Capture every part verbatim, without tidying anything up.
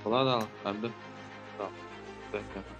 Boladı al, Ábdil. Sağ ol. Rehmet.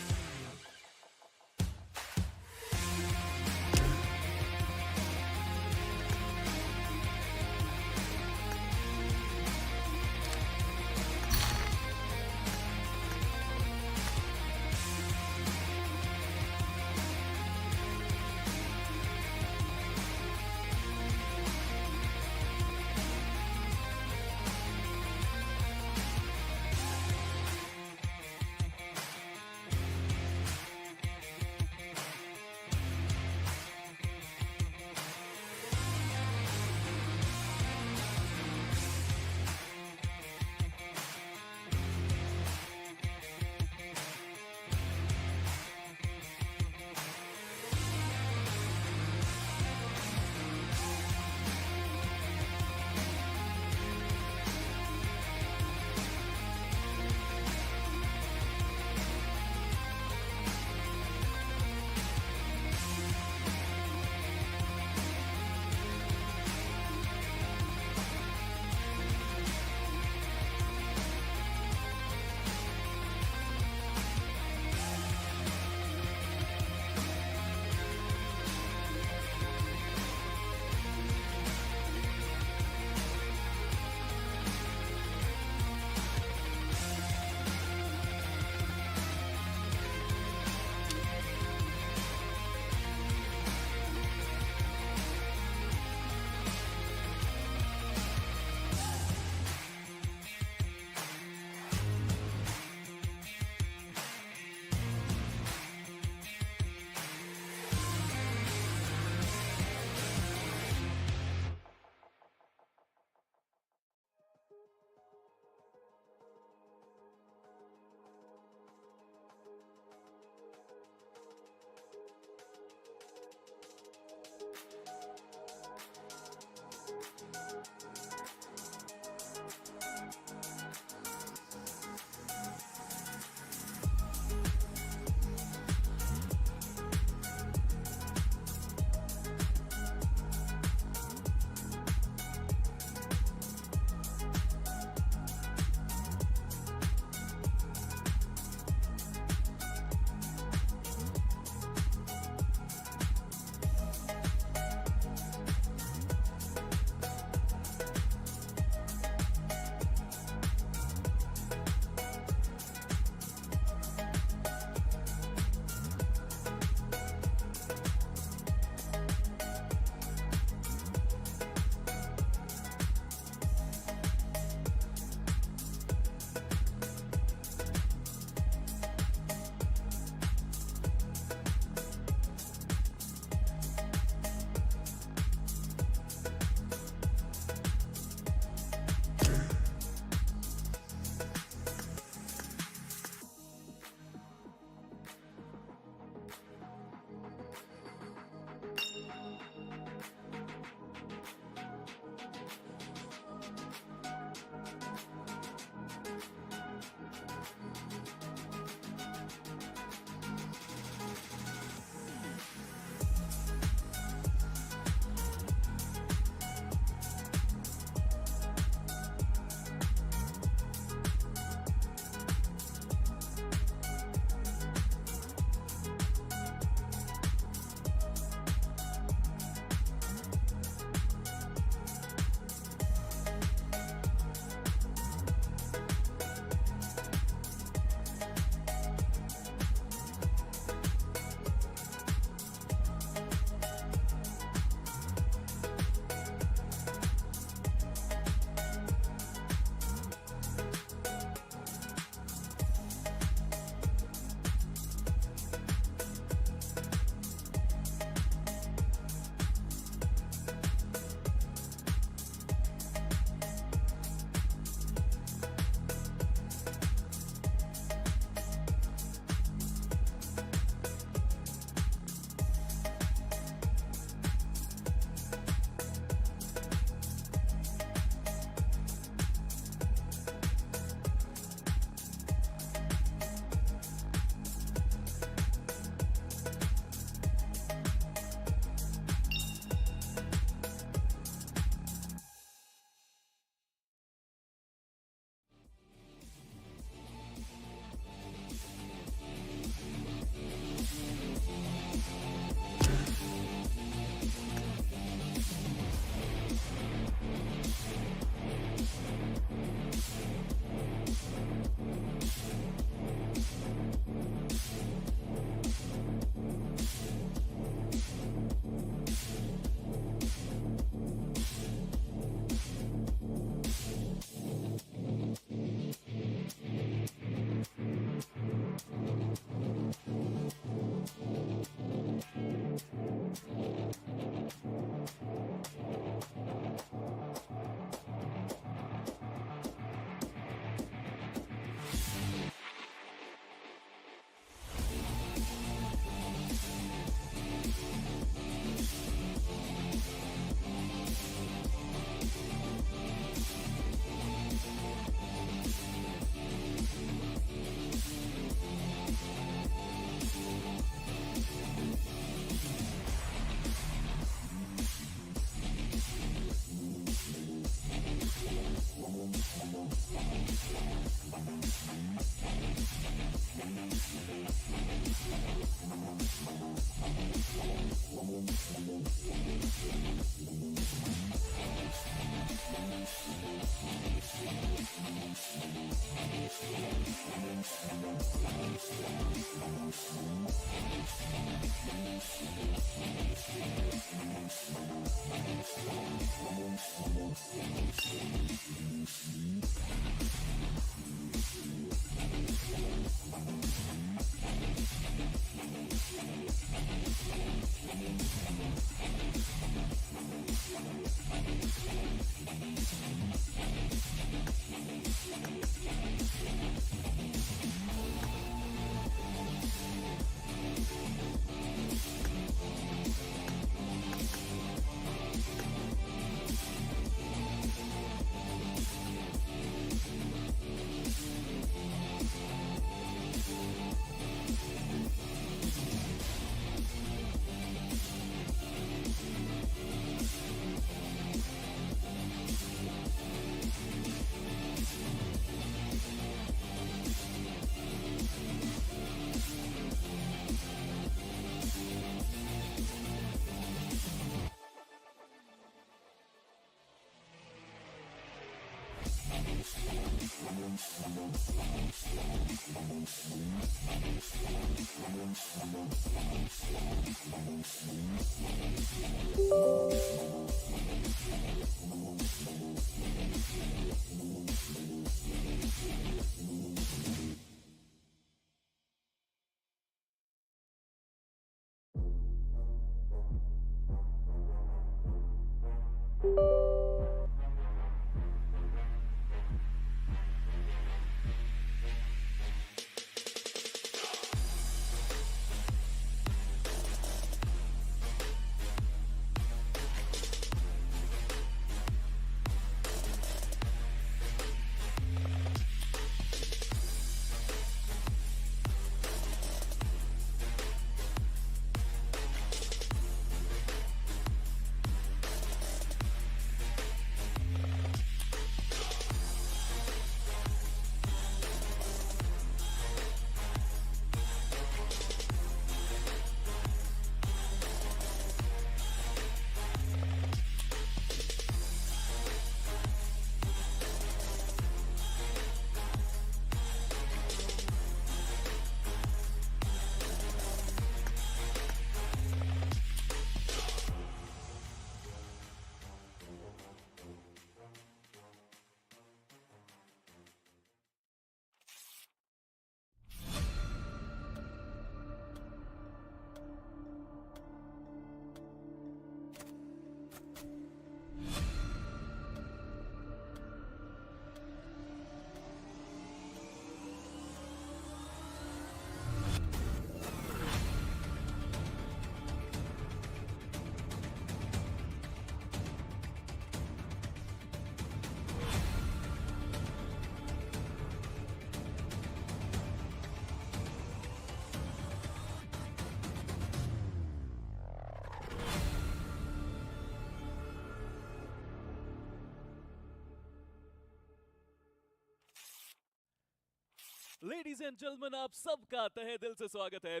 Ladies and gentlemen, आप सबका तहे दिल से स्वागत है।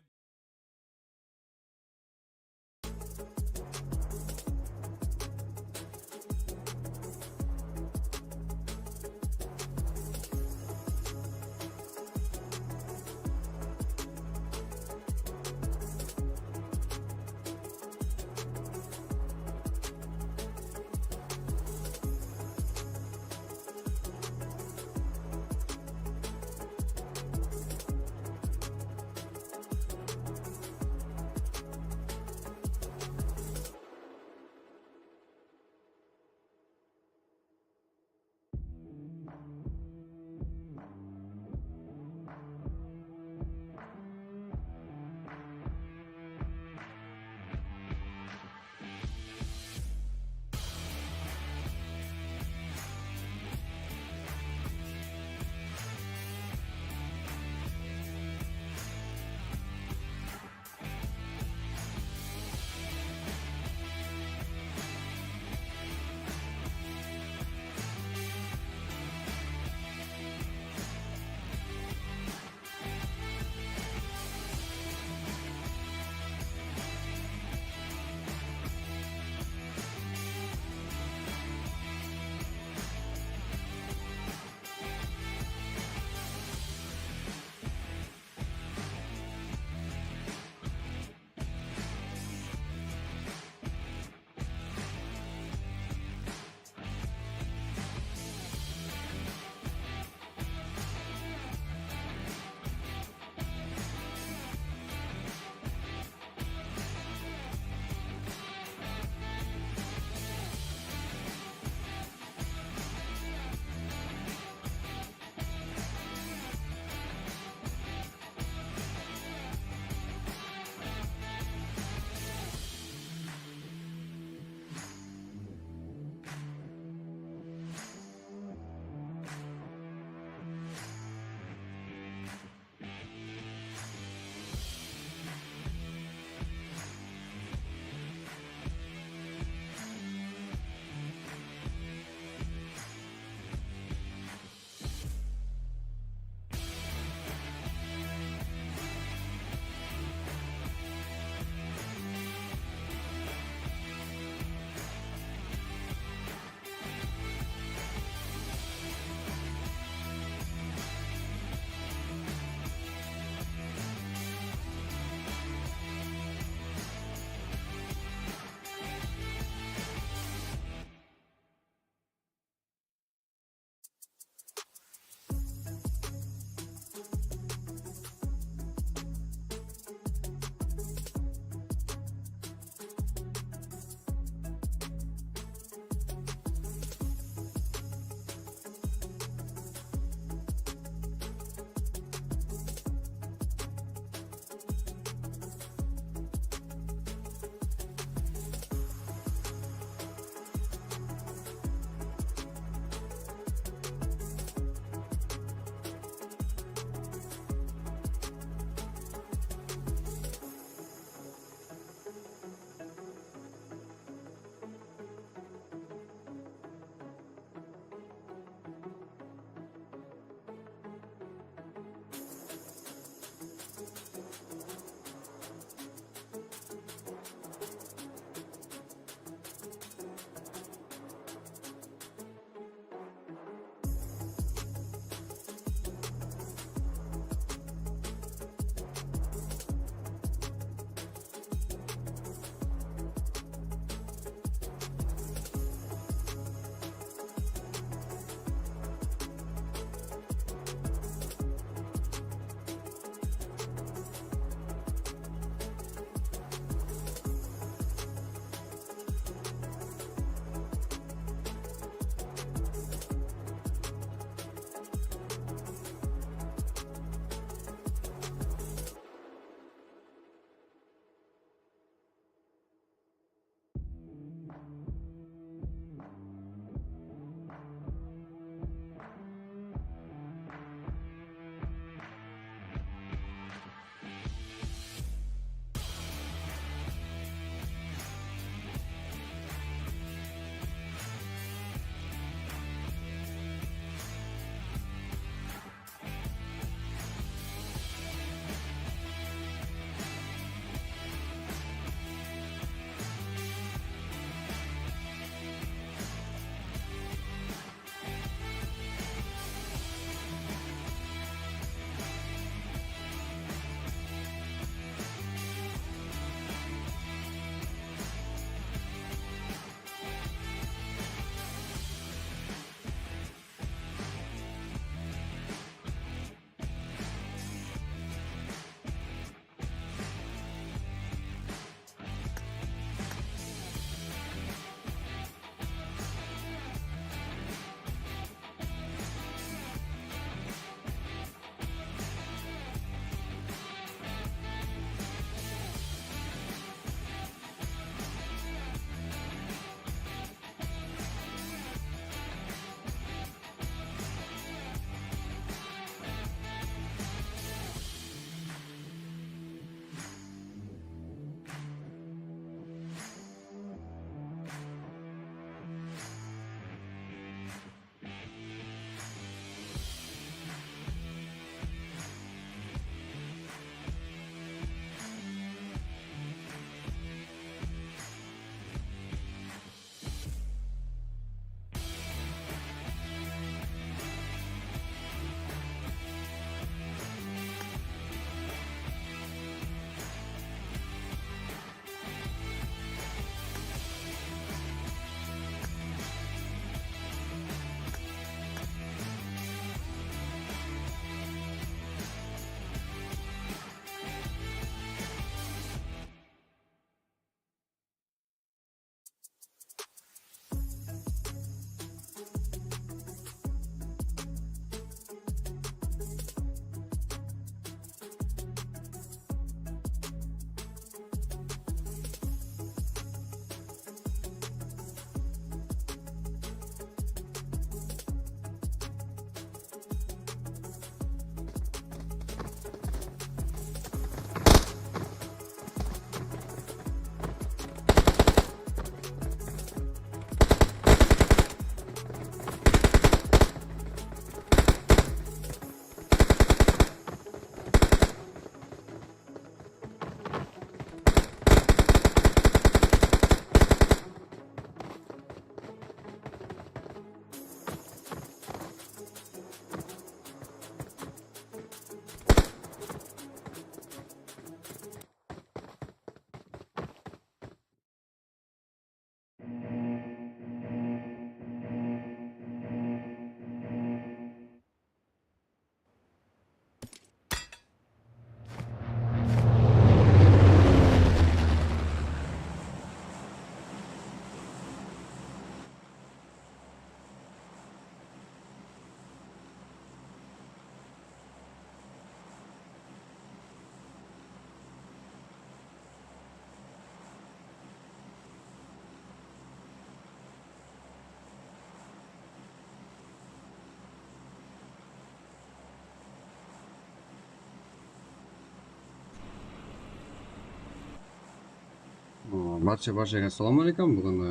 Barcha, barchaǵa assalawma aleykum. Búgin, e,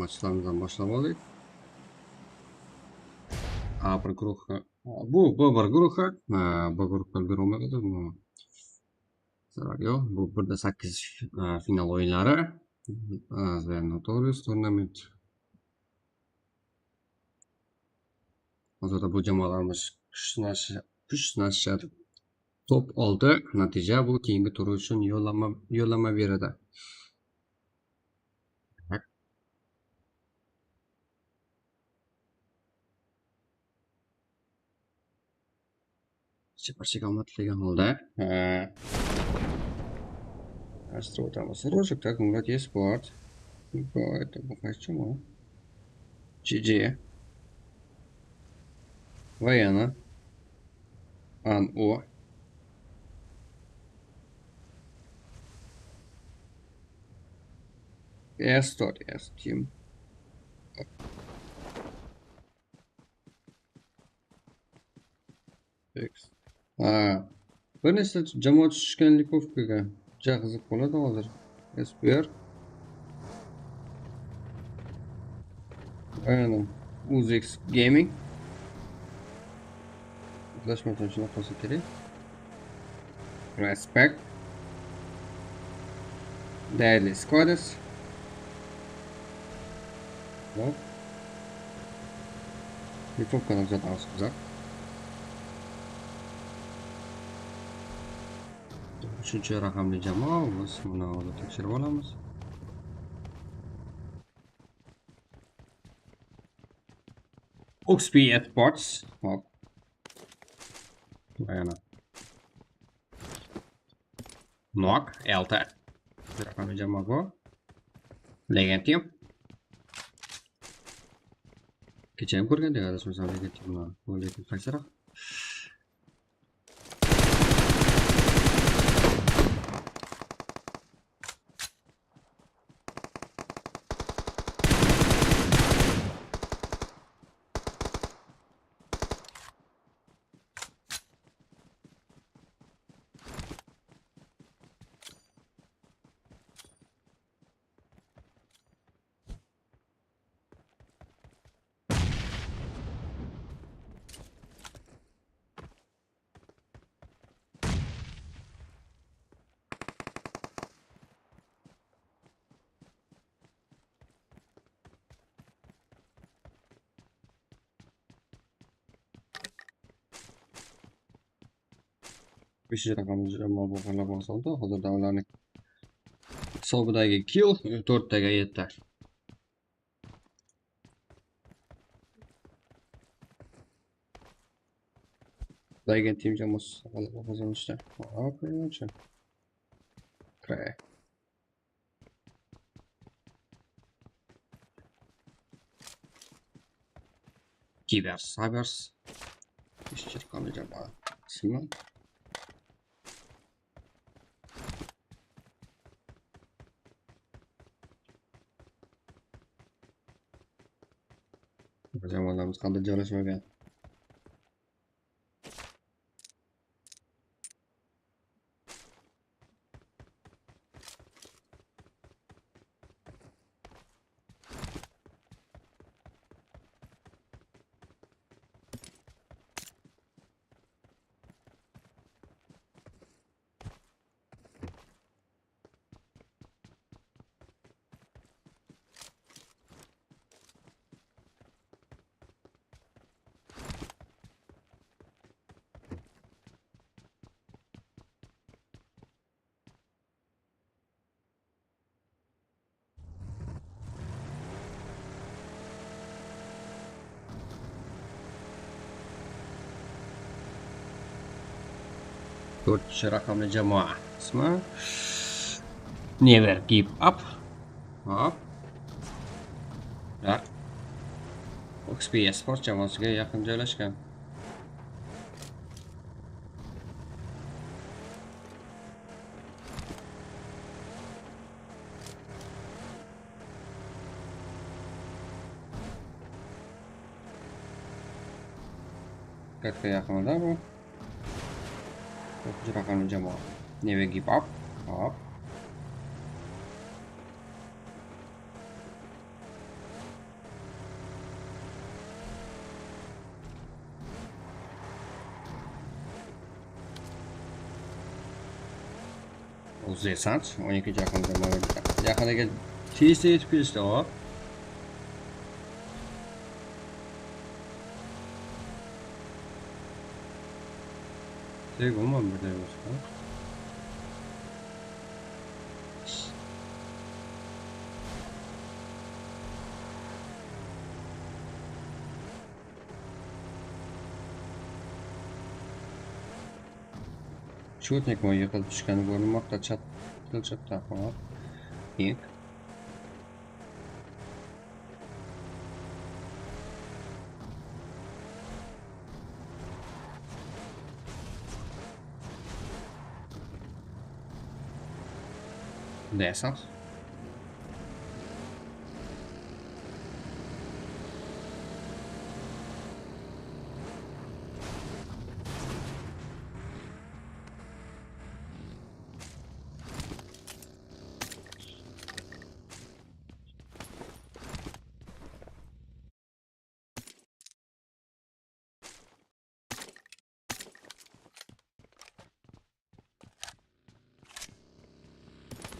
matchlarımızdan baslap alayıq. A bir guruh, bu B bir guruh, e, B guruhqa ulgere almay qaldı. Zarar yoq. Bu bir de sakkiz, e, final oyınları. E, Notorious tournament. Hozirda bu jamoalarimiz kuch sınashı-, kuch sınashadı. Top olti natija bu keyingi tur uchun yo'llanma, yo'llanma beradi. Shepar Shekalmat degan holda. Astro Tamas Rolik, так, Murat Esport. Bu, это, bu qaysi jamoa? G G. Va yana. An O. Estor, Estim. Ha. Bir neshta jamoa túsken likovkaǵa. Jaqızıq boladı hozir. S P R. Aynan. Uzix Gaming. Adashmasam, shunday qilsa kerek. Respect. Deadly Squads. Hop. Likovkadan zat alıp shıqsaq. Úshinshi raqamlı jamoa, biz mına hozir tekshirip olamiz. X P Esports. Hop. Mana. Nok, L T. Raqamlı jamoa bu. Legend Team. Kechagim ko'rganda, adashmasam, Legend Team mına. Bu Legend qaysiraq? Beshinshi raqamlı jamoa bolǵanlar bolsa da, hozirda ularni hisobidagi kill to'rttaga yetdi. Legend Team jamoası g'alaba qozonishdi. Okey. Kibers, Sabers. Ishchi qanday jamoa? Ismi? Jamoalarimiz qanday joylashmagan? To'rtinchi raqamli jamoa ismi Never Give Up. Hop. Ular X P Esports jamoasiga yaqin joylashgan. Katta yaqinida bu. To'rtinchi raqamli jamoa. Never Give Up. Hop. Desant, on eki jaqın jamoa. Jaqın eken, tez-tez etip kelishti, hop. Tek umuman birden emes, ha? Shotnik o yıqılıp túshkeni kórinmekte, chat, til chatta, hop. Tek. Desant.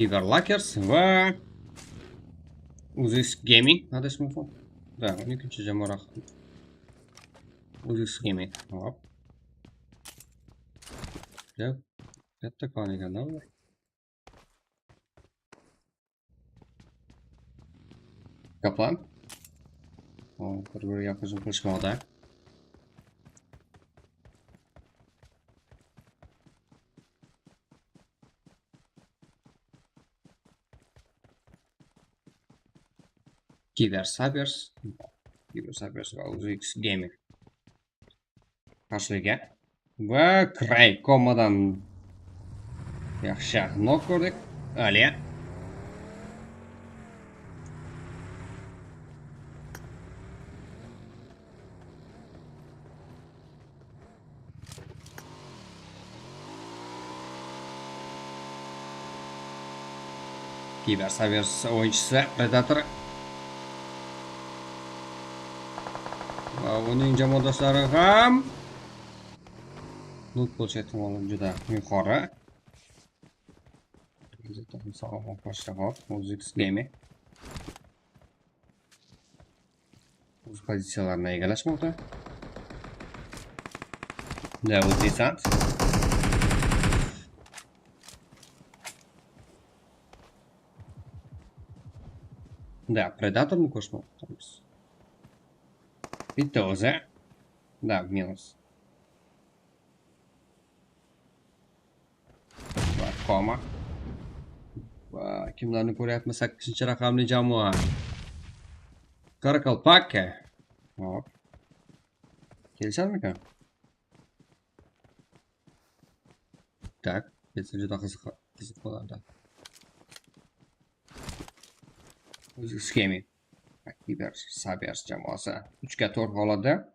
Cyberlakkers va Uzis Gaming, adashmasam. Da, on ekinshi jamoa. Uzis Gaming. Hop. Jep, katta qılǵan eken da bular. Kaplan. O, bir-biriga hújim qilishmoqda. Kiber Sabers. Kiber Sabers va Uzix Gaming. Qarshılaga. Va Kray komadan yaqshı nok kórdik. Áliya. Kiber Sabers oyınshısı Predator. Va onıń jamoadosları hám. Loot bolısh ehtimalı júdá joqarı. Sawǵa qoshsaq, Uzix Gaming. Óz poziciyalarına egallashmoqda. Da, óz desant. Da, Predatornı kórishmoqtamız. Bitta ózi. Da, minus. Koma. Kimlerni kóryapmiz? Sakkizinshi raqamli jamoa. Qaraqalpaq. Hop. Kelishadimikan? Tak, kelse júdá qızıq, qızıq bolardı. Ózi iskemi. Kiber Sabers jamoası úshke tórt qoladı.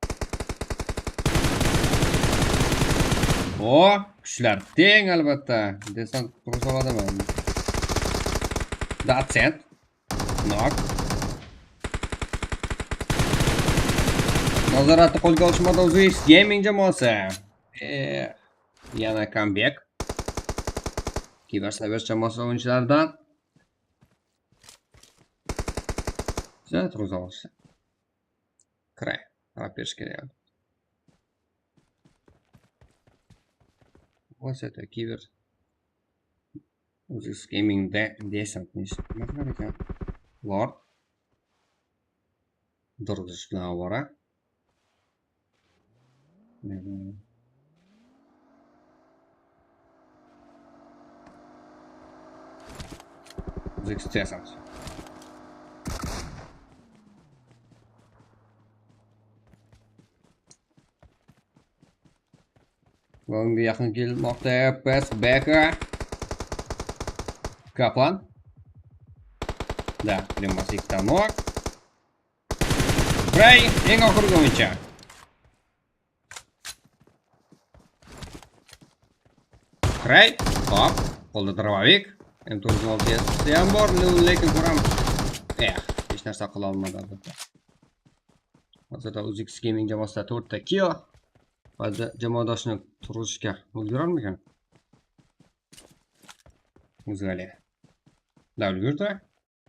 O, kúshler teń, albatta. Desant turısa aladımı? Docent. Nok. Nazorattı qolga alıshmada Uzis Gaming jamoası. E, yana comeback. Kiber Sabers jamoası oyınshılardan. Sen turıp alırsın. Kiray. Qarap berish kerek. Вот это Kiber. Uzis Gaming de Desant neshik? Lord. Durdı shıqlaǵan ora. Uzis Desant. Búginge yaqın kelmoqda Pes Beka. Kaplan. Da, прямо станок. Qray, eń oxirgi oyunshı. Qray, hop, qolda dробовик. M to'qqiz yuz olti S M bor, lekin ko'ramiz. Eh, hesh narsa qila olmadi, albatta. Hozirda Uzix Gaming jamoasida to'rtta kill. Hozir jamoadoshni turg'izishga ulgurarmikan? Ózi gále. Dál yurdi.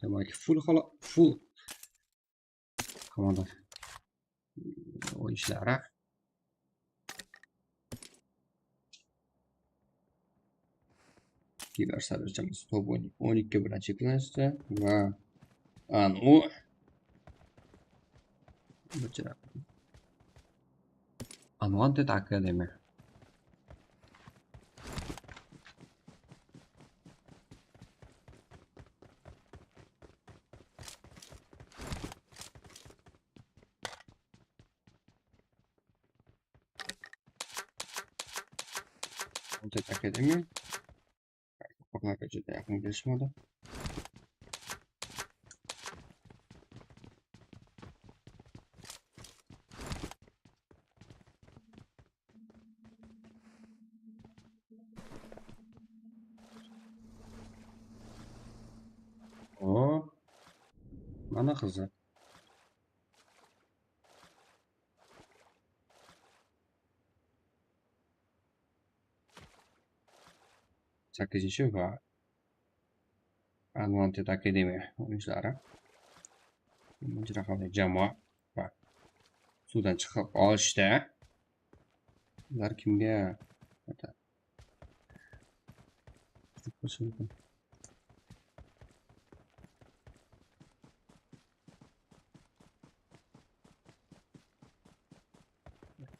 Demak, full hala, full komanda oyınshıları. Kibersovetimiz top on, on ikki bilan cheklanishdi va Anu. Unwanted Academy. Unwanted Academy. Qornaqqa júdá yaqın kelishmedi. O, mana qızı. Sakkizinshi va Unwanted Academy oyuncuları. Bunca raqamlı jamoa. Baq. Suvdan chiqib olishdi. Bular kimga?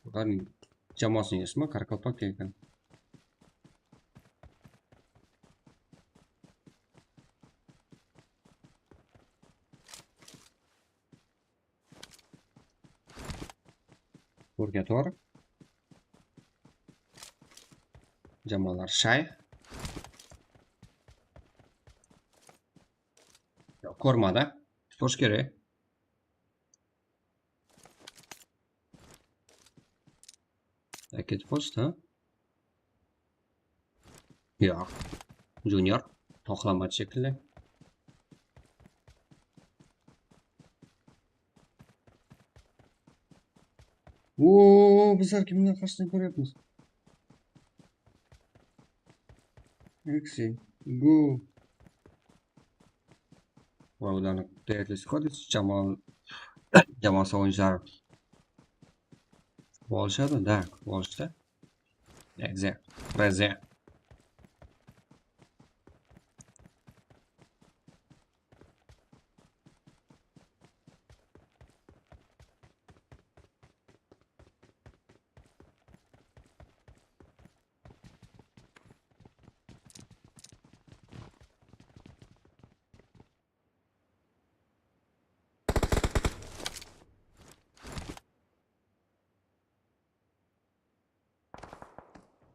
Bularning jamoasiniń ismi Qaraqalpaq eken. Purgator. Jamoalar shay. Yoq, kormada. Sports kerek. Aketib qoyshı, ha? Yoq. Junior. Toqlamadı shekilli. Oo, bizler kimnen qarsıdan kóremiz? Eksi. Go. Olardıń Deadly Squad jamoa, jamoası oyuncuları. Bolışadı, da, bolıştı. Exe, Reze.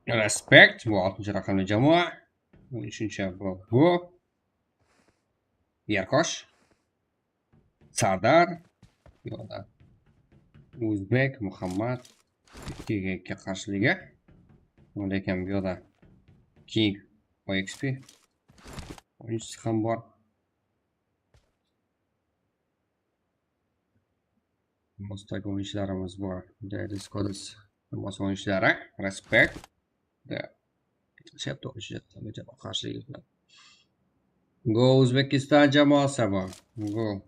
Respekt, bul altınshı raqamlı jamoa. On úshinshi bu, bu. Erkosh. Sardar. Yoda. Uzbek, Muhammad. Ikkiga ikki qarshıligi. Onda eken bu yoqda King O X P oyunshısı ham bor. Mostaki oyuncularımız bor. Deadly Squads masa oyuncuları. Respekt. Da. Shepti oyuncular. Qarshı keldi. Go Uzbekistan jamoası bu. Go.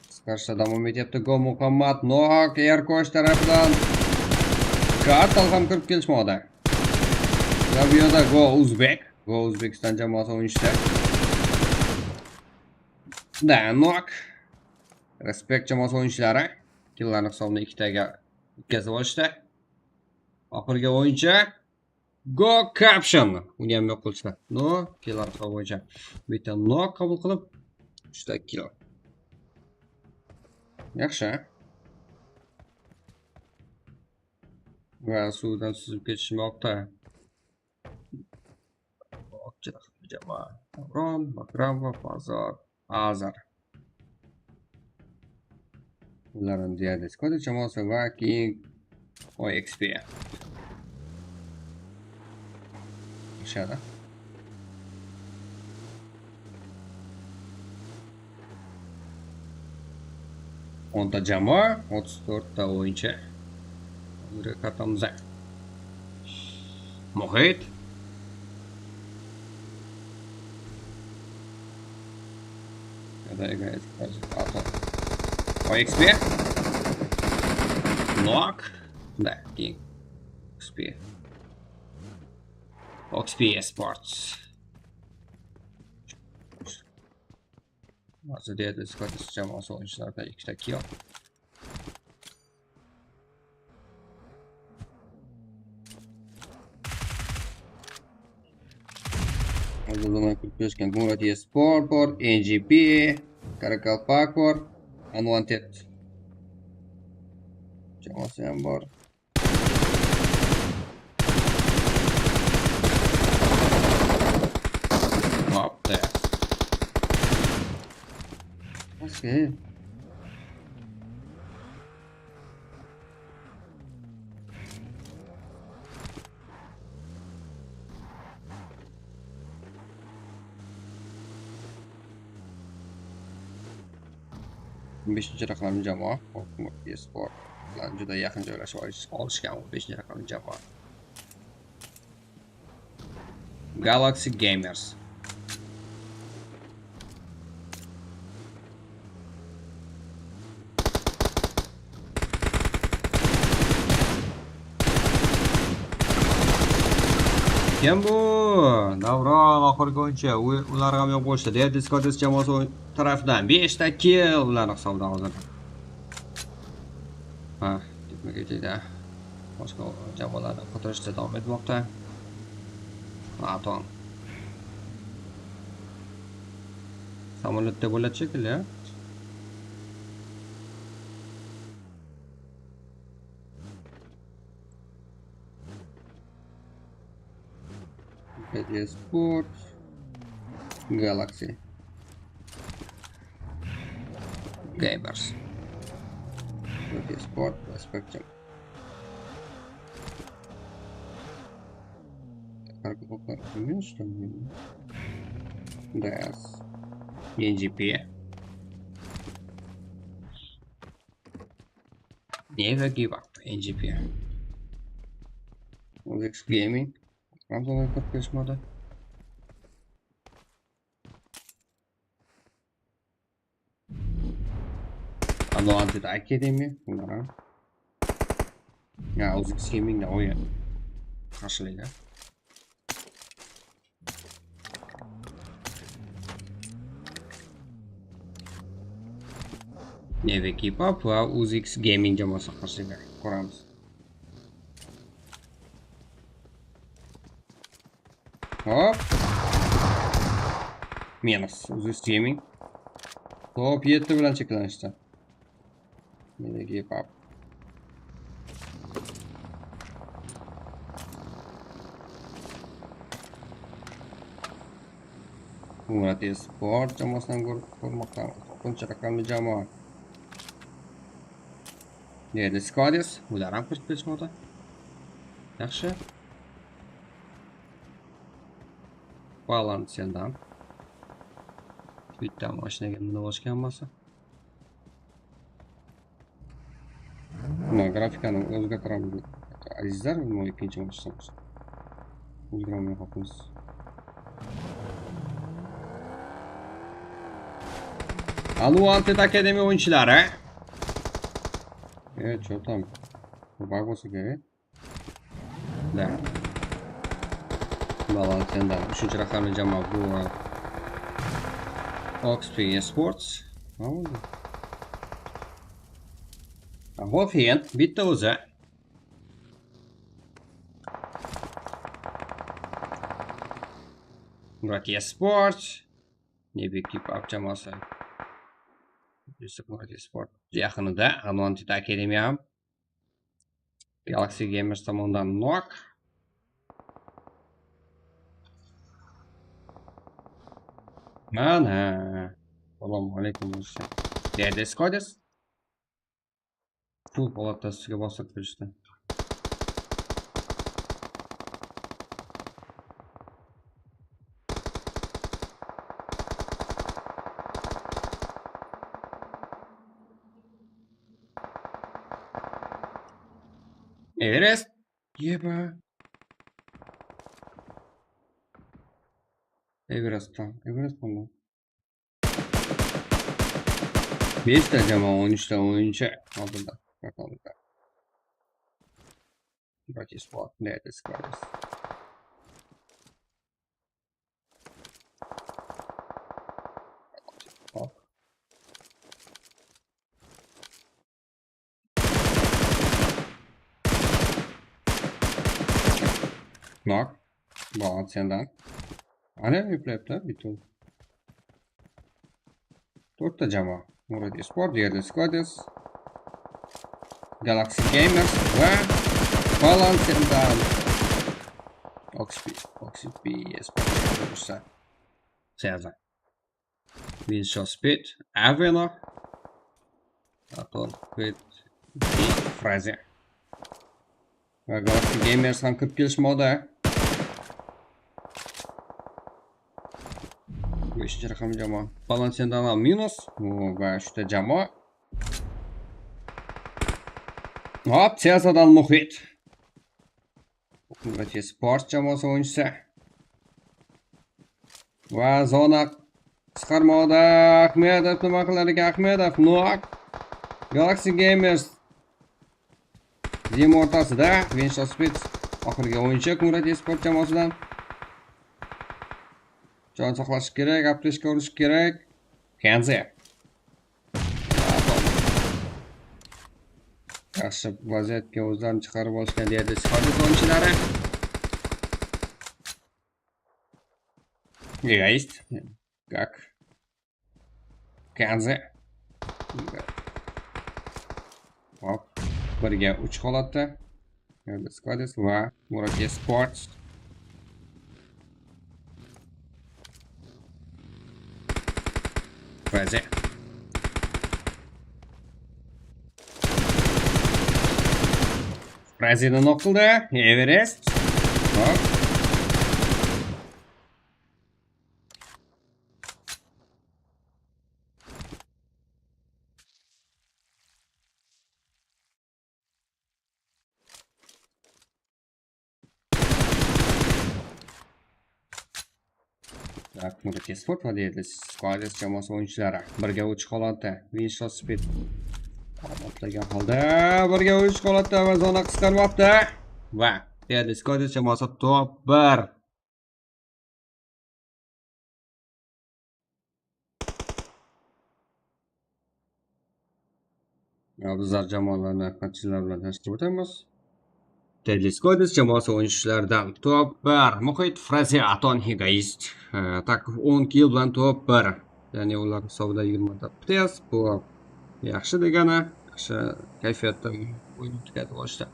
Qısqarsa davom etyapti. Go Muhammad Noak Erkosh tarafından katta talqan kirip kelishmoqda. Va bu yerda Go Uzbek. Go Uzbekistan jamoasi oyunchisi. Da, Noak. Respekt jamoasi oyunchilari. Killarni hisobini ikkitaga o'tkazib olishdi. Oxirgi o'yinchi. Go Caption. Uni ham yo'q qilishdi. No, killar hisobi bo'yicha. Bitta Noak qabul qilib, uchta kill. Yaxshi. Va suvdan suzib ketishmoqda. Jamoa. Davron, Makramov, Azar. Azar. Ularni Diades Kode jamoasi va keyin O X P. Ishadi. O'nta jamoa, o'ttiz to'rtta o'yinchi. Yúrek kartamız. Muhit. O X P. Nok. Da, keyin. O X P. O X P Esports. Házir Dead Squad jamoası oyuncularda ikkita kill. Házir zaman kúlip kelishken Murat Esport bor, N G P, Karakalpak bor, Unwanted jamoası ham bor. Vaptı. Okey. Beshinchi raqamli jamoa Esport bilan juda yaqin joylashib olish-, olishgan. Beshinchi raqamli jamoa Galaxy Gamers. Kim bu? Davron, oxirgi o'yinchi. U-, ular ham yo'q bo'lishdi. Dead Squad jamoasi o'y-, tarafidan beshta kill ularning hisobida hozir. Ha, ketma ketayda. Boshqa jamoalarni qidirishda davom etmoqda. Atom. Samolyotda bo'ladi shekilli, ya. Sport. Galaxy. Gamers. Sport, Spectrum. Как бы пока не что ли? Да. N G P. Never give up, N G P. Uzix Gaming. Ramzan qırq bes moda. Unwanted Academy, bunlar ha. Ya, Uzix Gaming de oyun. Qarshılaydı. Never give up va Uzix Gaming jamoasi qarshiga ko'ramiz. Hop. Minus. Uzix Gaming. Top yetti bilan cheklanishdi. Never give up. Murat Esport jamoasini ko'r-, ko'rmoqdamiz. To'rtinchi raqamli jamoa. Nerede Skvadis? Ular ham kirib ketishmoqda. Yaxshi. Baland sendan. Bitta mashinaga minib olishgan hammasi. Mına grafikanı o'zgartiramiz. Azizlar, mına ikkinchi mashina. O'zgarmay qolibmiz. Unwanted Academy o'yinchilari. E, что там? Bag bo'lsa kerak. Da. Baland sendan. Uchinchi raqamli jamoa bu. Oxp Esports. Nima bo'ldi? Golf endi bitta o'zi. Murat Esports. Never give up jamoasi. Murat Esports. Yaqinida Unwanted Academy ham. Galaxy Gamers tomonidan nok. Mana. Assalomu alaykum, do'stlar. Nerede Skvadis? Pul Polat sizga bostirib berishdi. Everest. Eba. Everest tam, Everest tam. Beshta jama, on úshta oyınshı aldında. Bak aldında. Bratислав, ne etkisiz. Nok. Balan sendan. Ana, eplep ta, bitul. Tórtte jama. Murat Esport, Erdi Skodes. Galaxy Gamers va Balan sendan. Oxp, Oxp Esport. Bursa. Seza. Winshow Speed, Avena, Aton Quid, Fraze. Va Galactic Gamers ham kirip kelish moda. Beshinchi raqam jama. Balansendan minus. Va uchta jama. Hop, Tezadan Muhit. Sport jamoasi o'yinchisi. Va zona qisqarmoqda. Ahmedov nima qilar ekan? Ahmedov, nok. Galaxy Gamers. Zim o'rtasida. Winshow Spitz. Oxirgi o'yinchi Qumrat Esport jamoasidan. Jon saqlash kerak, aptechka urish kerak. Kenze. Yaxshi vaziyatga o'zlarini chiqarib olishgan deydi Spartak o'yinchilari. Egoist. Gak. Kenze. Hop. Birga uch holatda. Endi Skades va Murad Esports. Fraze. Frazeni nok qildi. Everest. Hop. Tak, Murad Esport va deydi Squaders jamoasi o'yinchilari. Birga uch holatda. Winshow Speed. Holatlagan holda birga uch holatda va zona qisqarmoqda. Va deydi Squaders jamoasi top bir. Ya, bizler jamoalarni qanchalar bilan tanishtirib o'tamiz. Deadly Squaders jamoasi o'yinchilaridan top bir. Muhit, Fraze, Aton, Egoist. E, tak, o'n kill bilan top bir. Ya'ni ular hisobida yigirmata pts. Bu yaxshi degani, yaxshi kayfiyatda o'yin o'tkazib olishdi.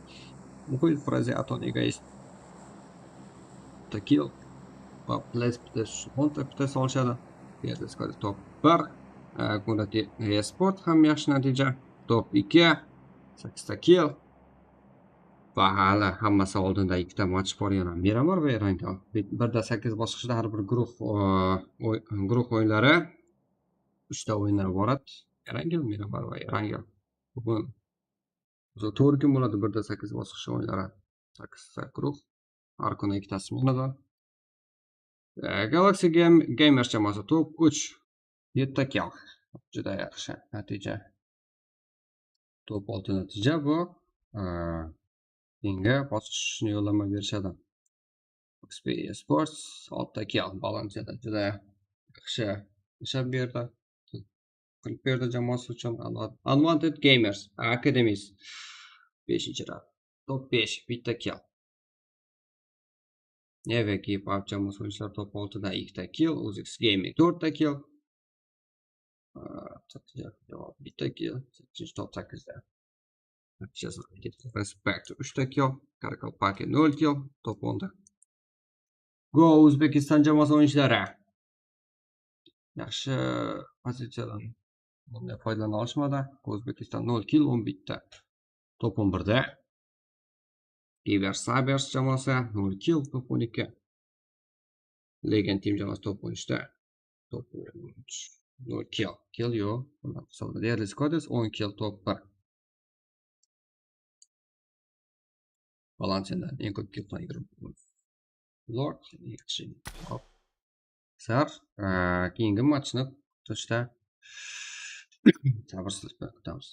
Muhit, Fraze, Aton, Egoist. Takil. Ples pts, o'n pts olishadi. Deadly Squaders top bir. E, Kunrad Esport ham yaxshi natija. Top ikki. Sakkizta kill. Va hali hammasi oldinda ikkita match bor yana. Miramar va Erangel. Birda sakkiz bosqichda har bir guruh, o, oy-, guruh o'yinlari, uchta o'yinlar iborat. Erangel, Miramar va Erangel. Bugun to'rt kun bo'ladi, birda sakkiz bosqich o'yinlari. Sakkizta guruh. Har kuni ikkita smenada. E, Galaxy Game-, Gamers jamoasi top uch. Yetti kill. Juda yaxshi natija. Top olti natija bu. E, keyingi bosqichni yo'llanma berishadi. X P Esports, olti kill. Balansiyada juda yaxshi nishon berdi. Qilib berdi jamoasi uchun. Unwa-, Unwanted Gamers Academies. Beshinchi rad. Top besh, bitta kill. Neve Keypap jamoasi o'yinchilari top oltida ikkita kill, Uzix Gaming to'rtta kill. Aa, bitta kill, sakkizinchi top sakkizda. Respect uchta kill, Karakalpaki nol kill, top o'nda. Go Uzbekistan jamoasi o'yinchilari. Yaxshi pozitsiyadan bunday foydalana olishmadi. O'zbekiston nol kill, o'n bitta. Top o'n birda. Iver Sabers jamoasi nol kill, top o'n ikki. Legend Team jamoasi top o'n uchda. Top o'n uch. Nol kill. Kill yo'q. Bundan hisobda Deadly Squaders o'n kill, top bir. Balans endi eń kóp kep qılay kirip. Lord, yaxshi. Hop. Saq, á, keyingi matchni kútishte sabırsızlıqpenen kútemiz.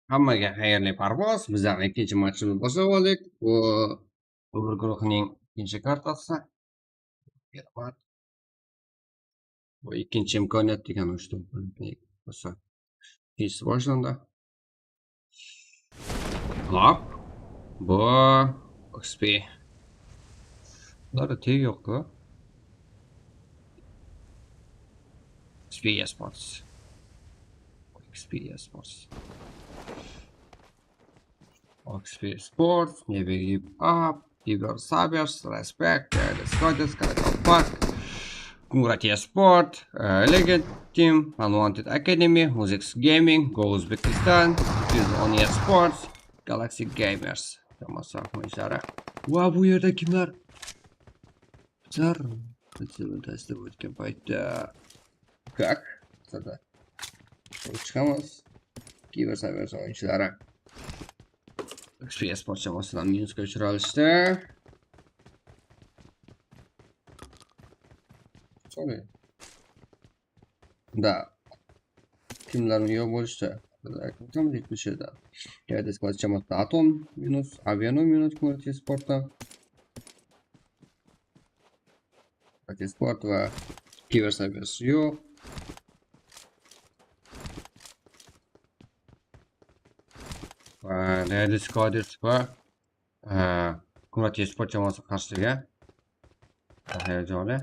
Hámmege xayrli parvoz. Bizden ekinshi matchımız bosa boldık. Bu bir guruhning ekinshi kartası. Bu ekinshi imkoniyat degen ushta. Bosa. Ekinshisi boshlandi. Hop. Bu X P. Bularda tegi yoq-ku. X P Esports. X P Esports. X P Esports, Never Give Up, Diver Sabers, Respect, Discorders, Karakal Park, Kungrat Esport, e, Legend Team, Unwanted Academy, Muzix Gaming, Go Uzbekistan, Fizz on Esports, Galaxy Gamers. Tamasa oyuncuları. Wa, bu yerde kimler? Bizler, bizler ótken payıtta kak, sada. Shıǵamız. Kiber Sabers oyuncuları. X P Esports jamoasınan minuska ushıralıştı. Sorry. Da. Kimler yo bolıştı. Tam jetmiş edi. Yerde sklad jamoası Atom minus, Aviano minus, Kungrat Esportta. Kungrat Esport va Kiber Sabers yoq. Va Realist Coders va, e, Kungrat Esport jamoası qarshiga. Hayal joli.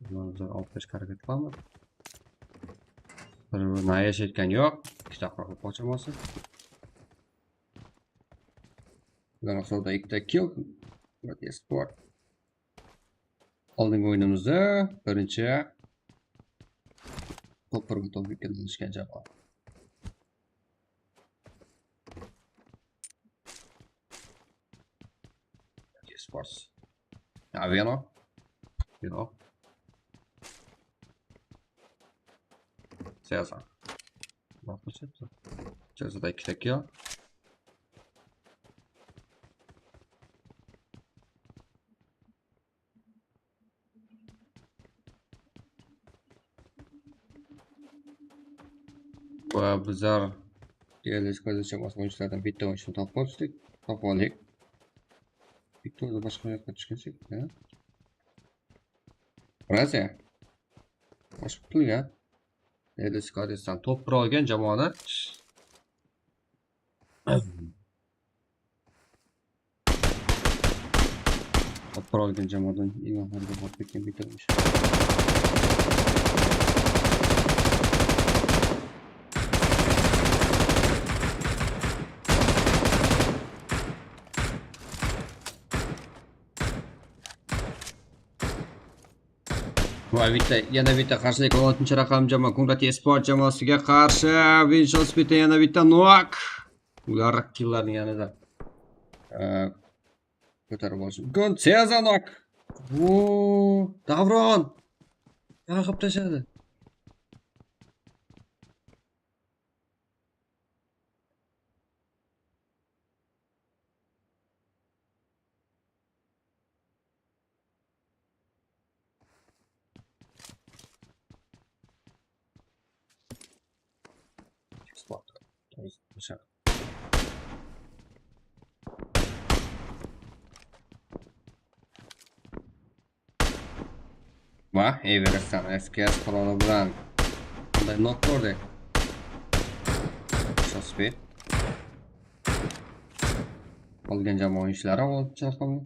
Bunı biz alıp berishke háreket qılamız. Bir-birin ayash etken yoq. Ikkita quraqlıq jamoası. Bulardan sońda ikkita kill. Kungrat Esport. Aldınǵı oyunımızda birinshi top bir top ekini alışkan jamoa. Esports. Aviano. Aviano. Cesar. Cesar da ikkita kill. Va bizler G L S K Z jamoası oyunculardan bitta oyuncuını tapıp aldık. Tapıp aldık. Bitta oyuncu başqa jaqqa túskensek, ya. Franciya. Başqa tilge. G L S K Z-dan top bir algen jamoanı. Apar algen jamoadan eń oxırda qılıp ketken bitirmiş. Va bitta, yana bitta qarshilik, on altınshı raqam jamoa, Kungrat Esport jamoasiga qarshi, Vinshos bitta, yana bitta nok. Ular killarni yanada, e, ko'tarib olishi mumkin. Cezar nok. O, Davron. Yana qilib tashladi. Va Everestdan S K S quroli bilan bunday nok ko'rdik. Shosbek. Qolgan jamoa o'yinchilari olib chiqildi.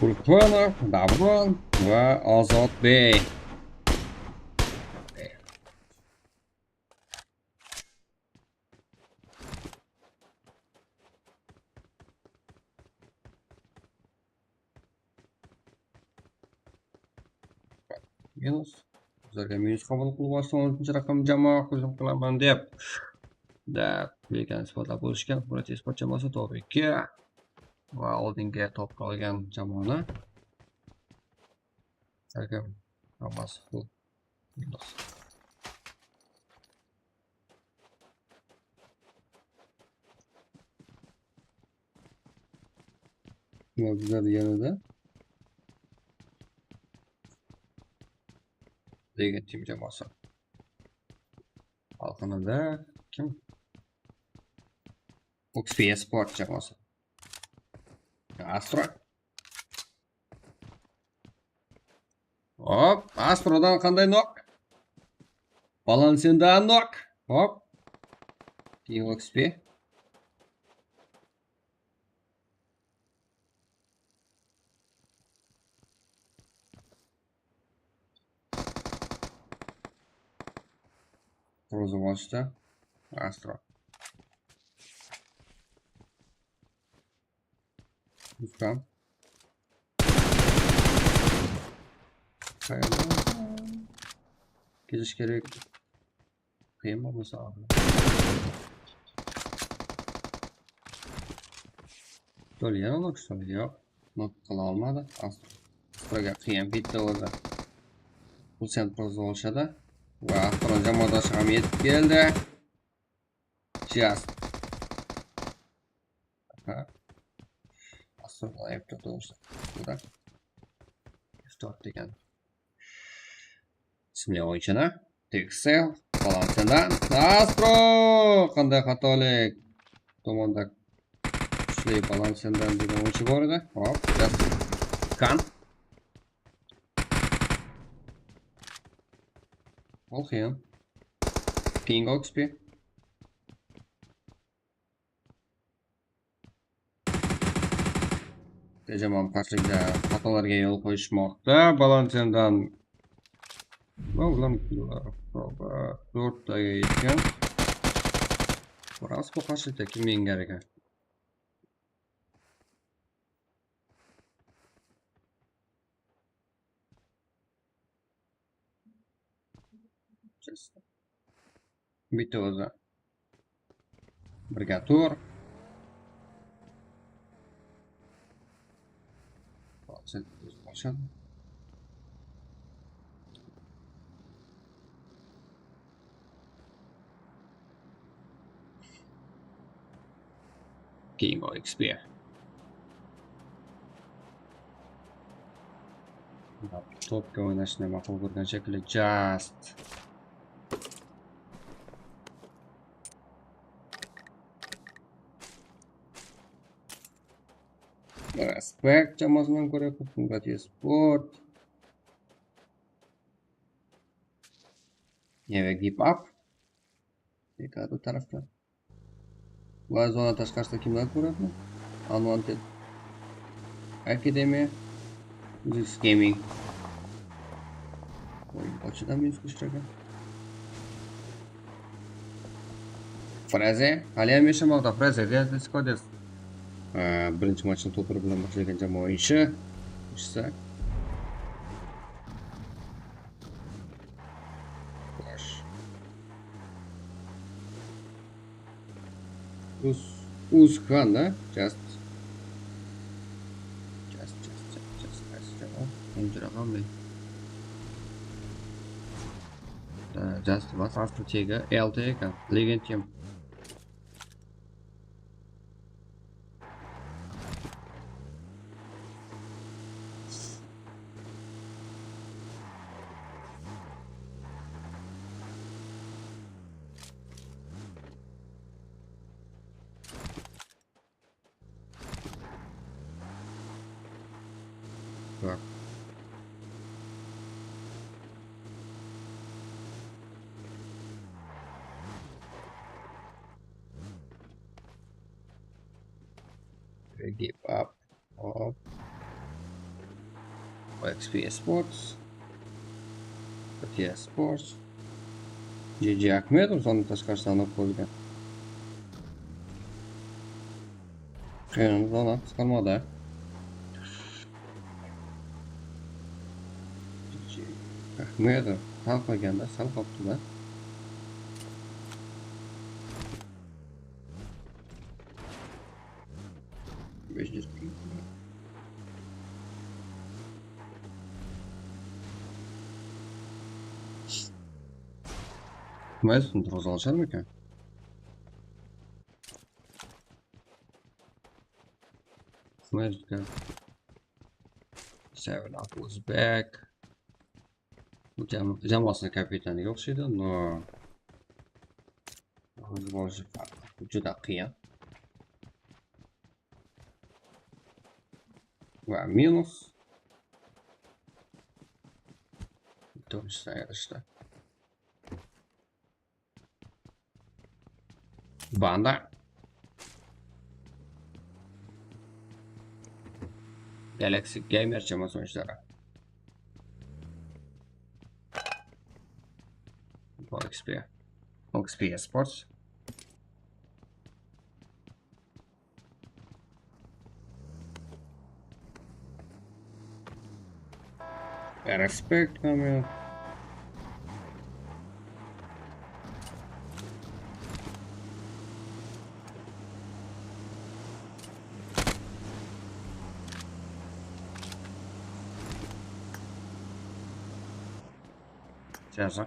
Gurxonov, Davron va Ozodbek. Minus. Bizlarga minus qabul qilib olsin, on oltinchi raqamli jamoa hujum qilaman deb. Da, lekin isbotlab bo'lishgan. Bular tez jamoasi to'g'ri ikki. Va oldingi topga olgan jamoani. Salkam hammasi full. Bizlar yanada. Lekin tim jamoasi. Balkonında kim? X P Sport jamoası. Astro. Hop, Astrodan qanday nok? Balansendan nok. Hop. Keyin X P. Розовочта. Astro. Rustam. Qayerda? Kelish kerek. Qıyın bolmasa. Dol yana nok, что ли? Yoq. Nok qıla almadı. Astroga qıyın bitti ozi. Bul sen proza bolsha da. Va Astro jamoada shıǵam etip keldi. Just. Aha. Astro ayıp turdı ozi. Bu da. F dört degen. Ismli oyınshını. Pixel. Balansendan. Astro! Qanday xatolik. Tomanda kuchli Balansendan degen oyınshı bar edi. Hop, just. Kan. Ol qıyın. King Oxpi. Jaman qarshilikda xatolarga yo'l qo'yishmoqda. Balansendan. Ular to'rttaga yetgan. Biroz qo'rqinchli, kim yengar ekan? Bitta o'zi. Birga tur. Keyin ol X P. Topka o'ynashni ma'qul ko'rgan shekilli, just. Respekt jamoasından ko'ra ko'p Sport. Never give up. Dekada tarafta. Bular zona tashqarisida kimlar ko'radi? Unwanted. Akademiya. This Gaming. Oy, ochida minus kuch ekan. Fraze. Hali ham yashamoqda Fraze. Realni squaders. Birinchi matchni topir bilan boshlagan jamoa o'yinchi. Ishsa. Bosh. Uz, Uzkan da? Just. Just, just, just, just, qaysi javob? Men júre qalmay. Just, WhatsApp tegi L T ekan. Legend tem. Так. Give up. Hop. X P Sports. P T S Sports. G G Ahmedov, sonı tashqarı sanap qoyılgan. Qıyın zona qısqarmada. G G Ahmedov sal qolganda, sal qoldı da. Bes júz. Maestro turǵıza alsharmı eken? Maestro. Seven Up was back. Jam-, jamoasınıń kapitanı yoq edi, no. Ózi bolıp júr. Júdá qıyın. Va minus. Точно, это что? Banda. Galaxy Gamer jamoa oynayıshları. X P. X P Esports. Respect, homie. Jazıq.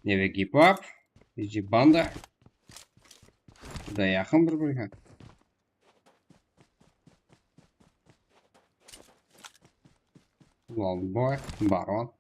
Nebe Gipap, Iji Banda. Júdá yaqın bir-birine. Lolboy, Baron.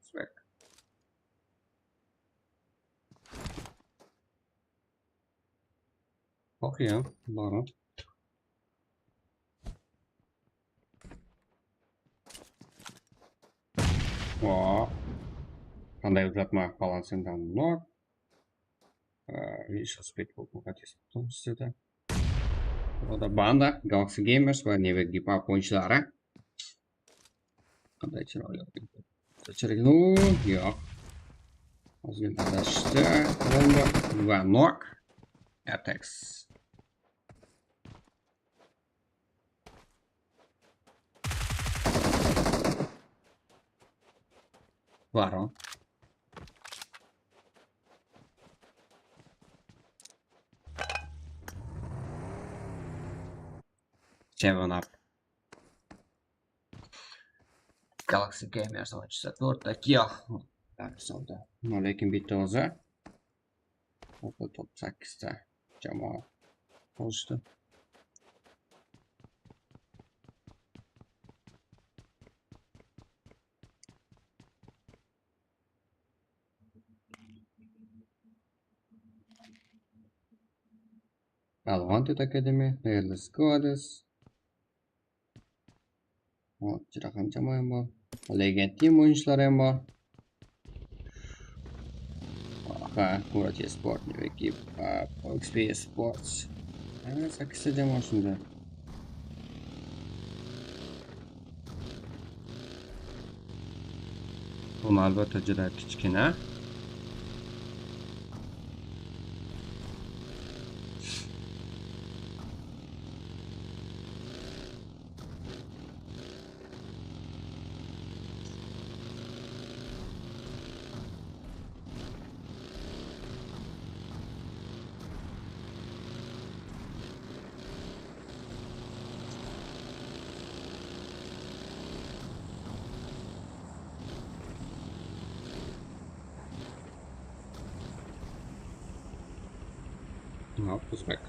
Swag. Okey, ya, baraman. Waa. Qanday uzatma, balansing download. Ee, hish qıspet boldı, qátesi boldı sizde. Oda Banda, Galaxy Gamers va Nebe Gipap oyınshıları. Qanday chiraylı. Chiraylı, yoq. Ozgina adashdi. Bomba va nok. Atex. Baron. Seven up. Galaxy Gamers oyınshısı. Dört kill. Dark Soul'da. Nol eki bitta o'zi. Orta top sakkizta jamoa qo'shdi. Al, Wanted Academy, Hairless Goddess. Hop, júdá qanshama ham bar. Legend Team oyınshıları ham bar. Aha, Murat Esport, Ekip, X P Sports. Ana, sakkizta jamoa shunda. Bul, albatta, júdá kichkene. Mına, Uzbek.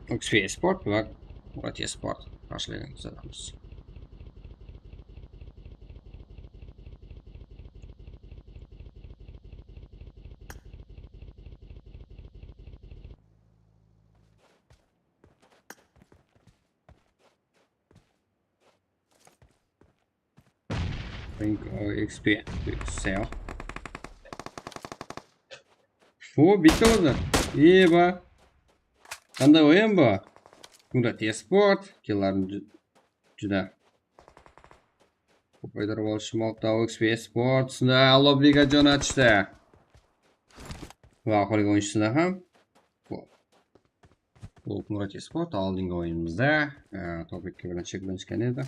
X P Esport, bular Murat Esport. Qarshılaymiz adamız. Think, uh, X P sell. O, bitti oldı. Eba. Qanday oyın bu? Murat Esport, kilların júdá kóp aytırıp alshı, Malta X P Esport, usında Allo Briga jon atıştı. Va oxirgi oyınshısına ham. Bul Murat Esport aldınǵı oyınımızda, e, top eki bilen sheklenishken edi.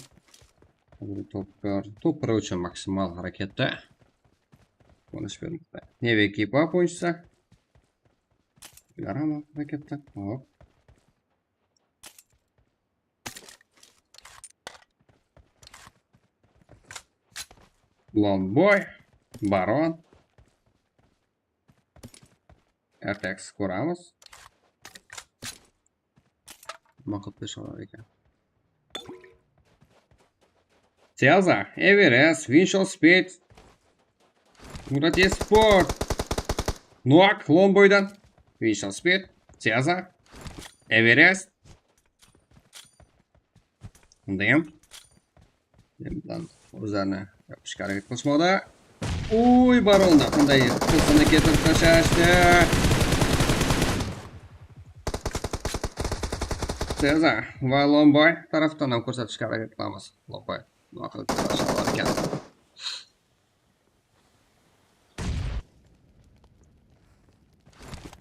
Bul top bir, top bir ushın maksimal harekette. Quvanish bermoqda. Neve Kipap oyınshısı. Yarama harekette. Hop. Lomboy, Baron. Ertagisi kóremiz. Maqıp besh alar eken. Teza, Everest, Winshall Speed. Murat Esport. Noak, Lomboydan. Winshall Speed. Teza. Everest. Bunday ham. Endi mınan ózlerine yapıshqa háreket qılmaqta. Uy, Baronda qanday qızını ketirip tashlashdi. Teza va Lomboy taraftan ham kórsetishke háreket qılamız. Lomboy. Waqıt tashlap eken.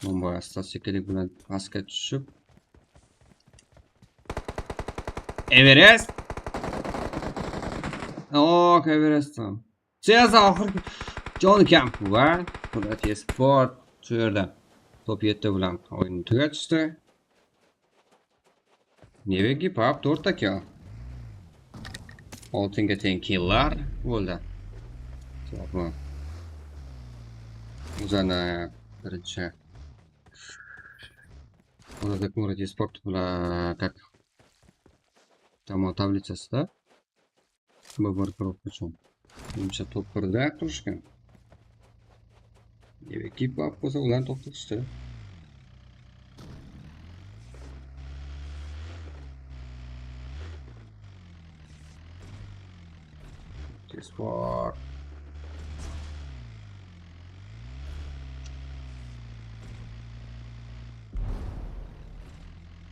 Lomboy asta sekinlik bilen pastqa túsip. Everest! Oh, Everest. Teza oxir. John Camp va Murat Esport shu yerda top yetti bilan oyın tugatishi. Neve Kipap to'rtta kill. Oltinga teng killlar bo'ldi. To'g'rimi? O'zani birinchi. Hozir Murat Esport bilan как там tablitsasida. Bobor Pro qachon? Menimcha top birda turishgan. Neve Kipap bolsa ularni to'xtatishdi. Tezkor.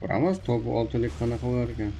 Uramiz, top oltilik qanaqa bo'lar ekan?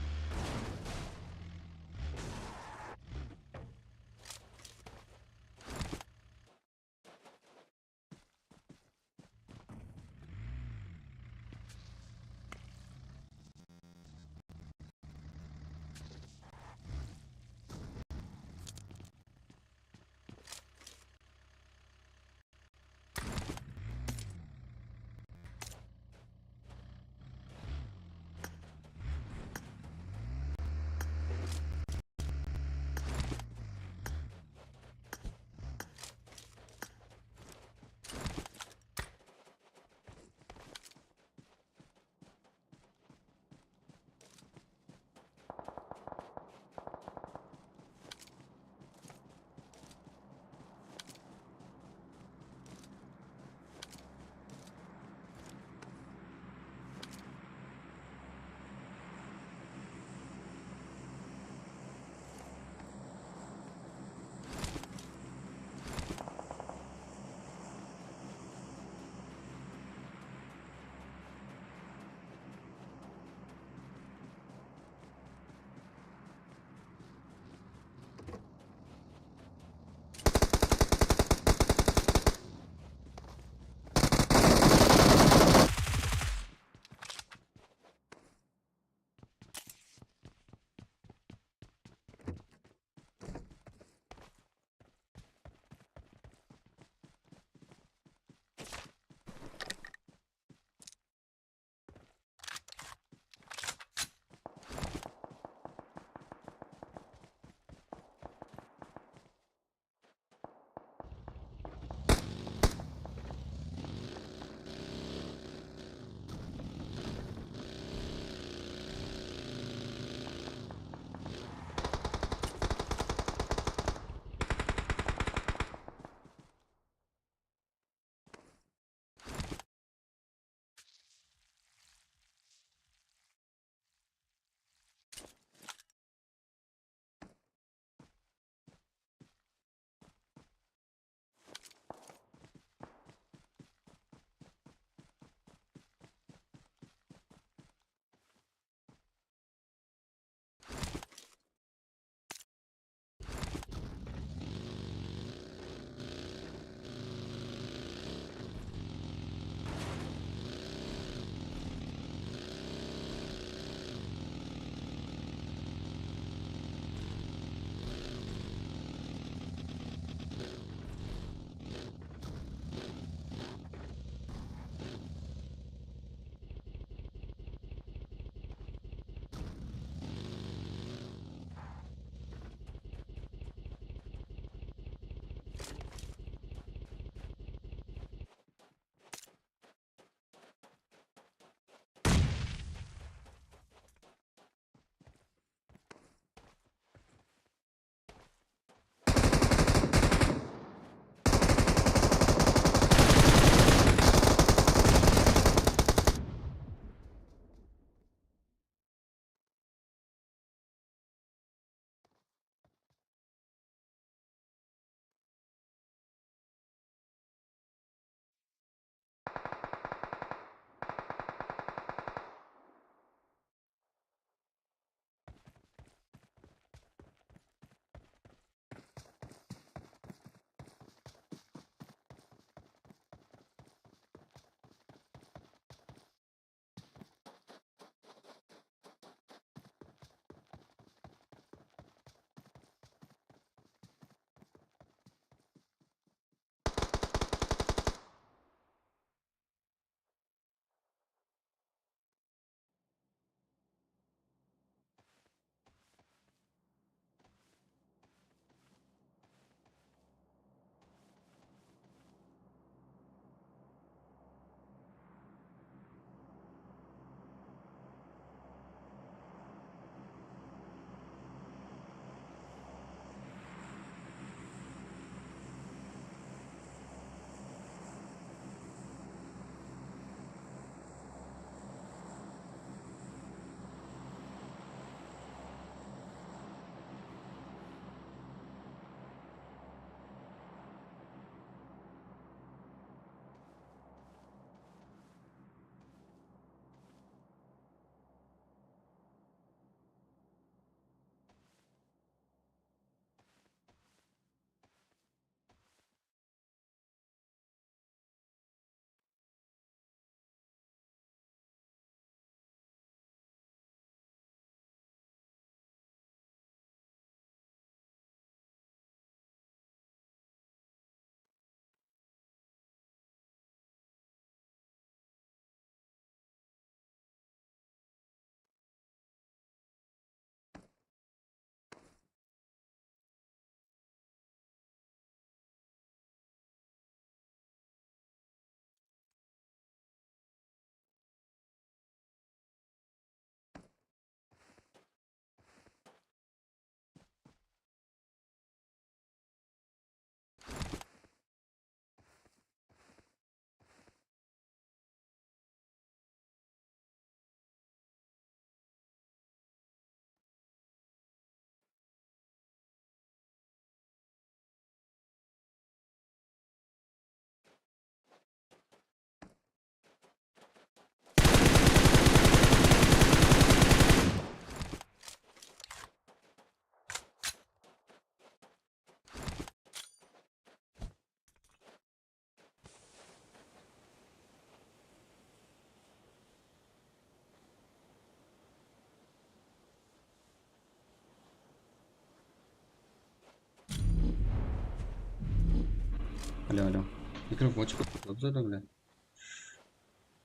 Alo, alo. Mikrofon shıǵıp turıptı, bile.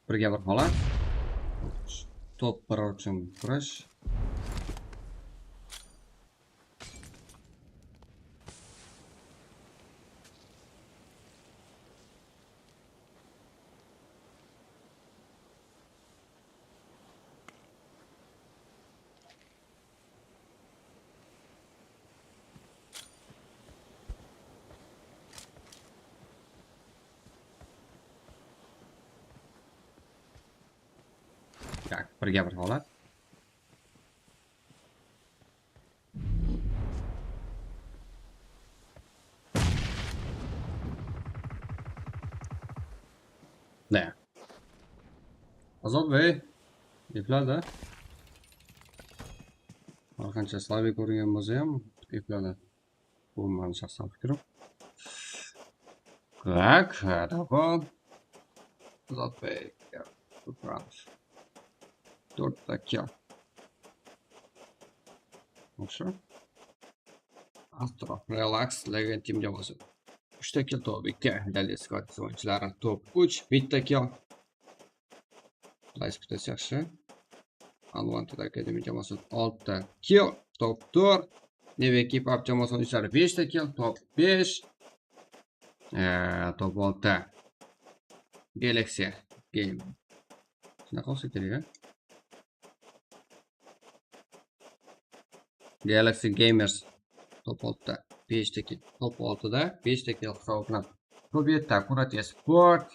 Birge bir holat. Top bir ushın kurash. Tak, birge bir holat. Ne? Azat bey, epladı. Arqansha slabıy kórgen bolsa ham, epladı. Bul meniń shaxsan pikirim. Tak, adabı. Azat bey, ya, Tórt ta kill. Хорошо. Astro, Relax, Legend Team jamoası. Úsh ta kill, top eki, Dalles Squad oyınshıları, top úsh, bitta kill. Nice, bitta yaxshi. Unwanted Academy jamoası, altı ta kill, top tórt. Neve Keep Up jamoası oyınshıları, bes ta kill, top bes. Ee, top altı. Galaxy Game. Shunday qılsa kerek, a? Galaxy Gamers. Top altıda, beshte kill. Top altıda, beshte kill hesabınan. Top yetti, Akkurat Esport.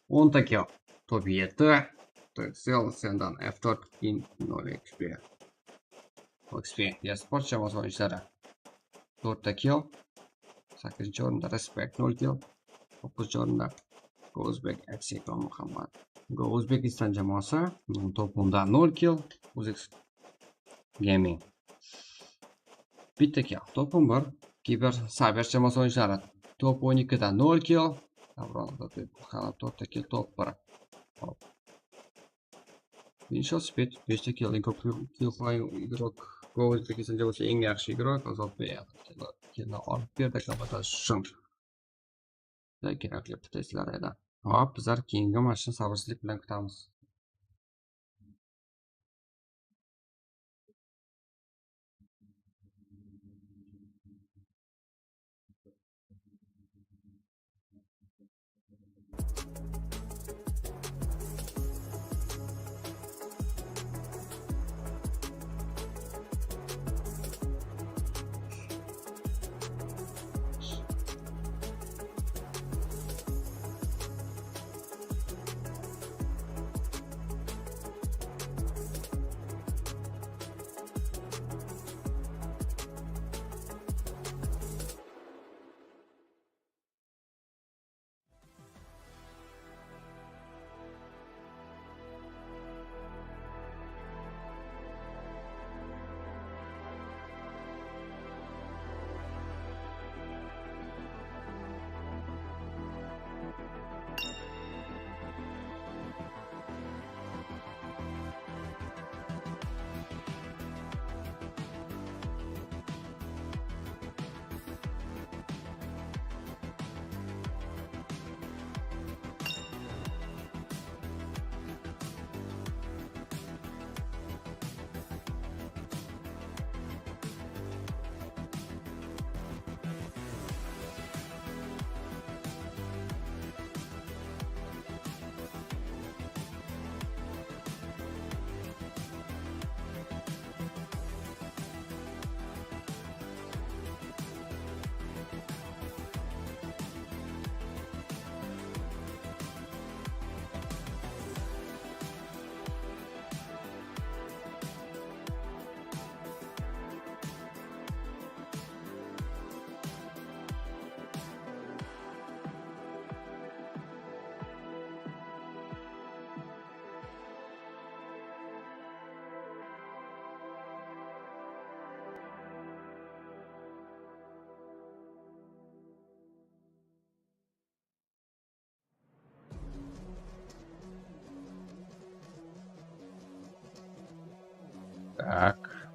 Onta kill. Top yedi. T X L, Sendan, F dört, in, nol X P. X P, Esport jamoası oyınshıları. Tórtte kill. Sakkizinshi orında Respect, nol kill. Toqqizinshi orında Goozbek, Aksey Muhammad. Go-, O'zbekiston jamoasi, mm, top onda nol kill. O'zbek Gaming. Bitta kill, top on bir. Kiber Saber jamoasi oyunchilari. Top on ikkida nol kill. Davron, tórtte kill, top bir. Hop. Birinshi Speed, beshta kill, eng ko'p kill qilgan igrok. Go O'zbekiston jamoasi eng yaxshi igrok, Azot Bey. Killni olib berdi komanda uchun. Juda kerakli pteslar edi. Hop, bizlar keyingi matchni sabırsızlik bilan kutamiz. Так.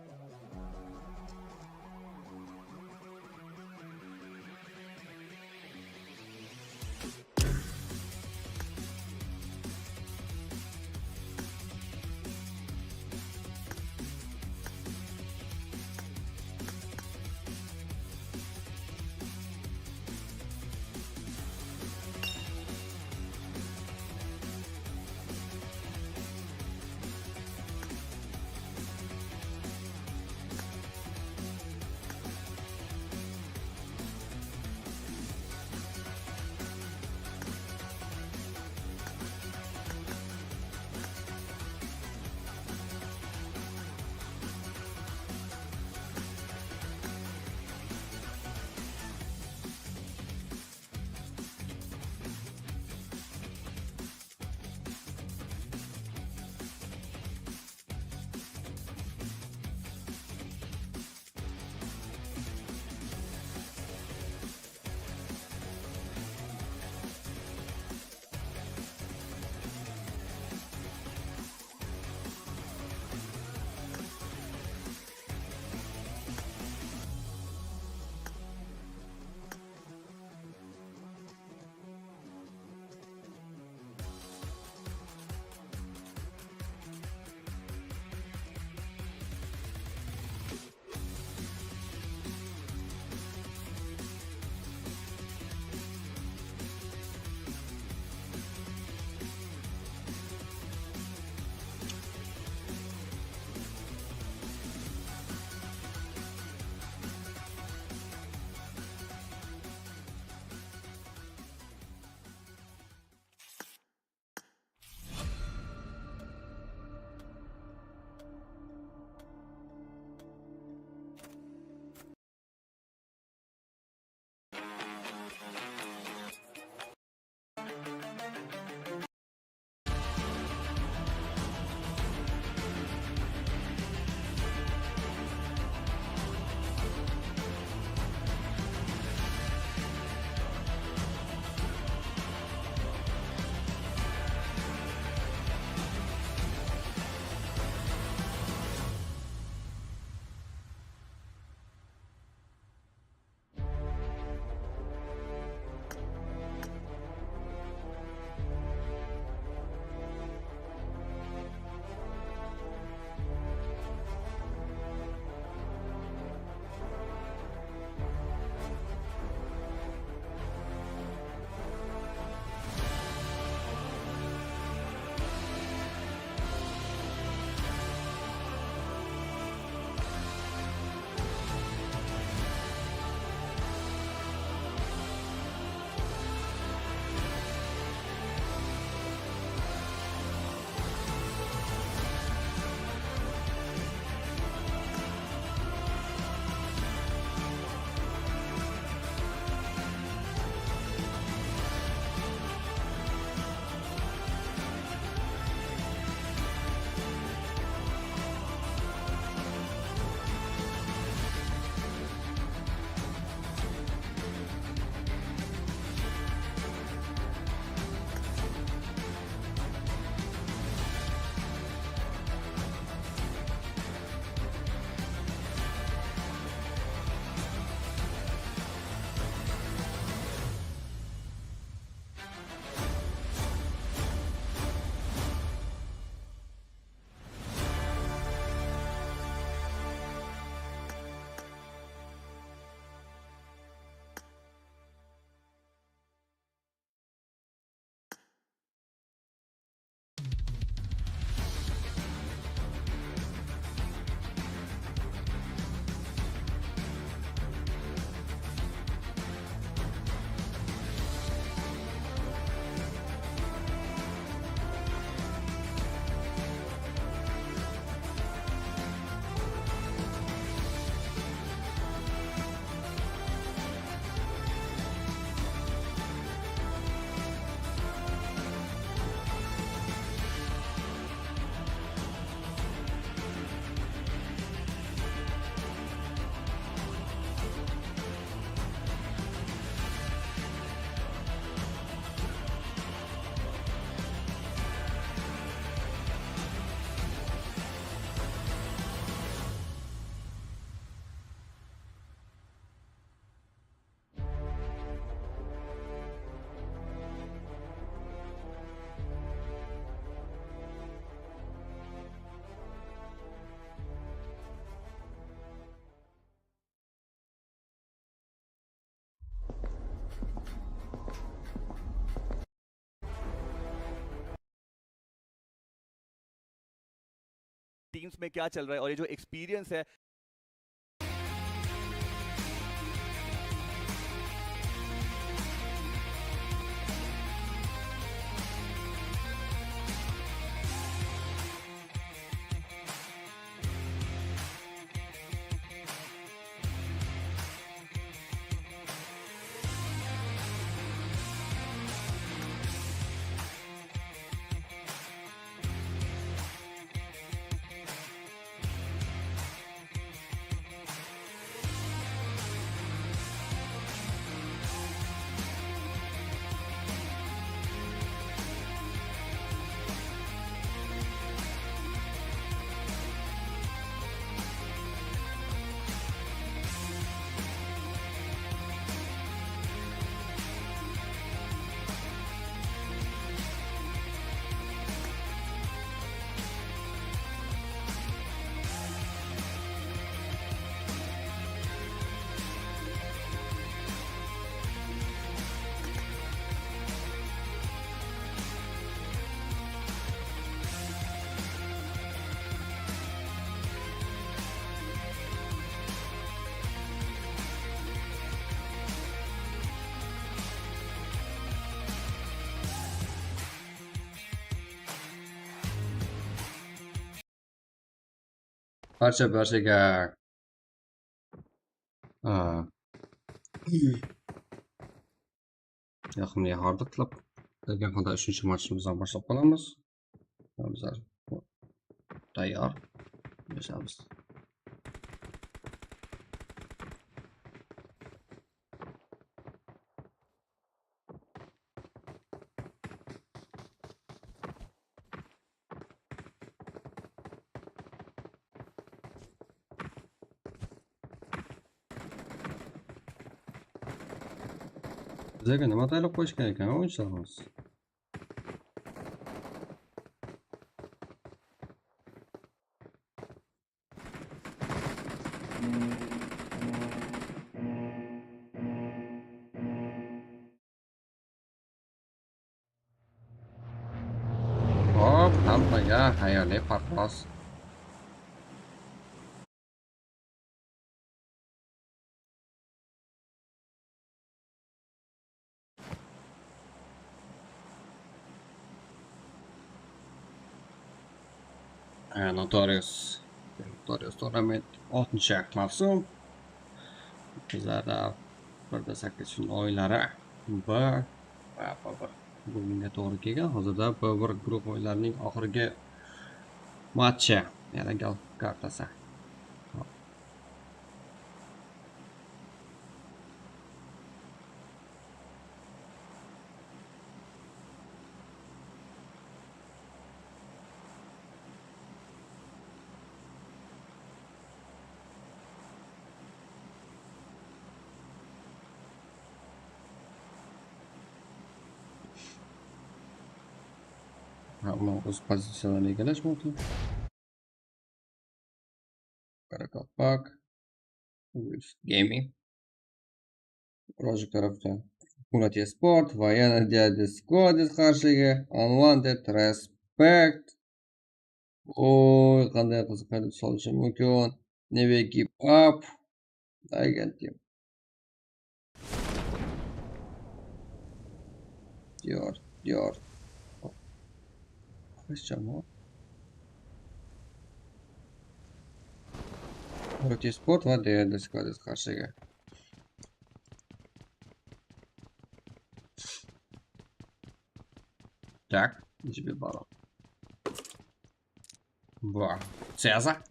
में क्या चल रहा है और ये जो एक्सपीरियंस है। Barcha barchaga, a, yaqımlı yahardı tilep, kelgen holda úshinshi matchımızdan baslap qalamız. Bizler tayar. Bizler Bizlerge nima tayarlap qoyıshqan eken, oyınshılarımız? Hop, hammagá xayrli parvoz. Há, Notorious. Notorious Tournament, altınshı mavsum. Bizlerde bir de sakkiz kún oyunları. B, B, B, B. Búginge to'g'ri kelgan. Hozirda B bir guruh oyunlarining oxirgi matchi, ya'ni golf kartasi. Ha, mınaw óz poziciyalarına egelesh múmkin. Qaraqalpaq. Gaming. Rojik tarafta. Kunat Esport, Vayana Diadis Kodis qarshiligi, Unwanted, Respect. Oy, qanday qiziqarli solishi múmkin. Never give up. Degan tem. Diyor, Diyor. Qashan o? Roti Sport va Diadis Kodis qarshiga. Так, тебе балл. Ба, Цеза.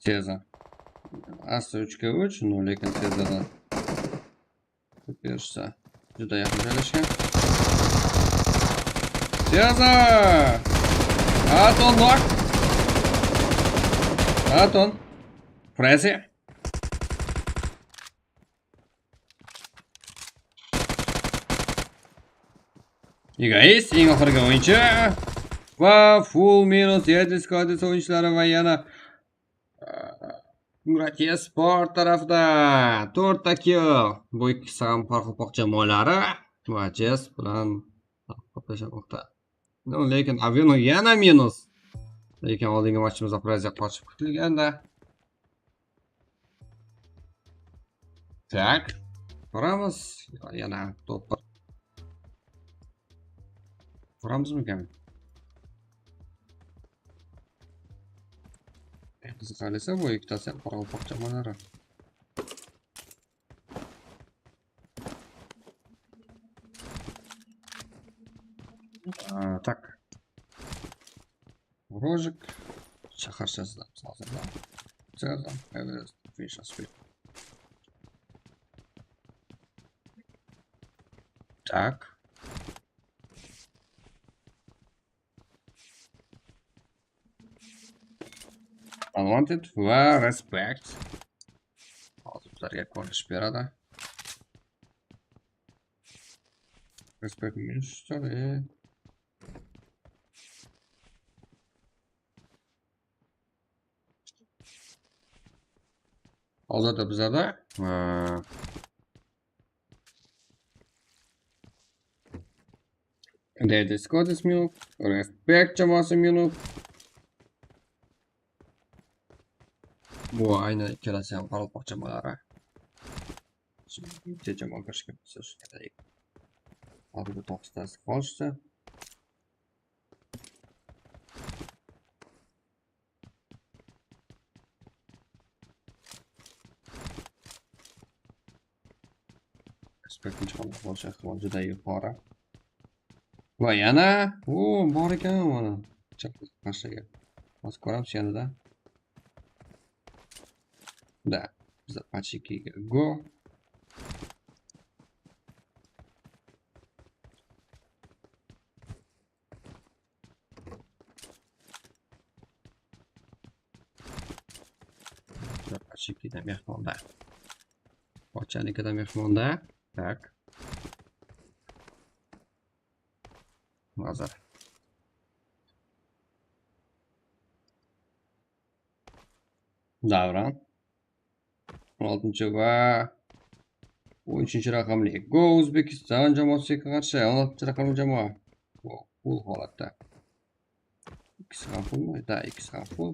Цеза. Асы úshke úsh, no lekin Cezadan. Berishsa. Júdá yaqın jaylashqan. Ceza! Aton nok. Aton. Presi. Egoist, eń oxirgi oyunchi. Va full minus, Yadis Kodis oyunchilari va yana, a, Murat Esport tarafda to'rtta kill. Bu ikki saham Qoraqalpoq jamoalari. Murat Esp bilan qoplashamoqda. No, lekin Avino yana minus. Lekin oldingi matchimizda biroz qochib qutilganda. Tak. Uramiz. Yana to'pir. Uramizmikan? Qiziqarlisi, bu ikkitasi ham Qoraqalpoq jamoalari. A, tak. Rojik. Shaharchasida, hozirda. Sezam, Everest, Fisher Speed. Tak. Unwanted va Respect. Hozir bizlarga ko'rinish beradi. Respect minus, e. Hozirda bizlarda, e, Dead Squad minus, Respect jamoasi minus. Bu aynan ikkalasi ham Qoraqalpoq jamoalari. Bitta jamoa kirishgan, misol uchun aytaylik. Hozirda to'qqiztasi qolishdi. Respectni chiqarib olish ehtimoli juda yuqori. Va yana, o, bor ekan mana. Chap qarshi ekan. Hozir ko'ramiz yanada. Da, bizda Pachikiga go. Chekida mehmonda. Pochanikida mehmonda. Tak. Hozir. Davron. On altınshı va on úshinshi raqamli. Go, O'zbekiston jamoasiga qarshi on altınshı raqamli jamoa. Wow, full holatda. Ikkisi ham fullmi? Da, ikkisi ham full.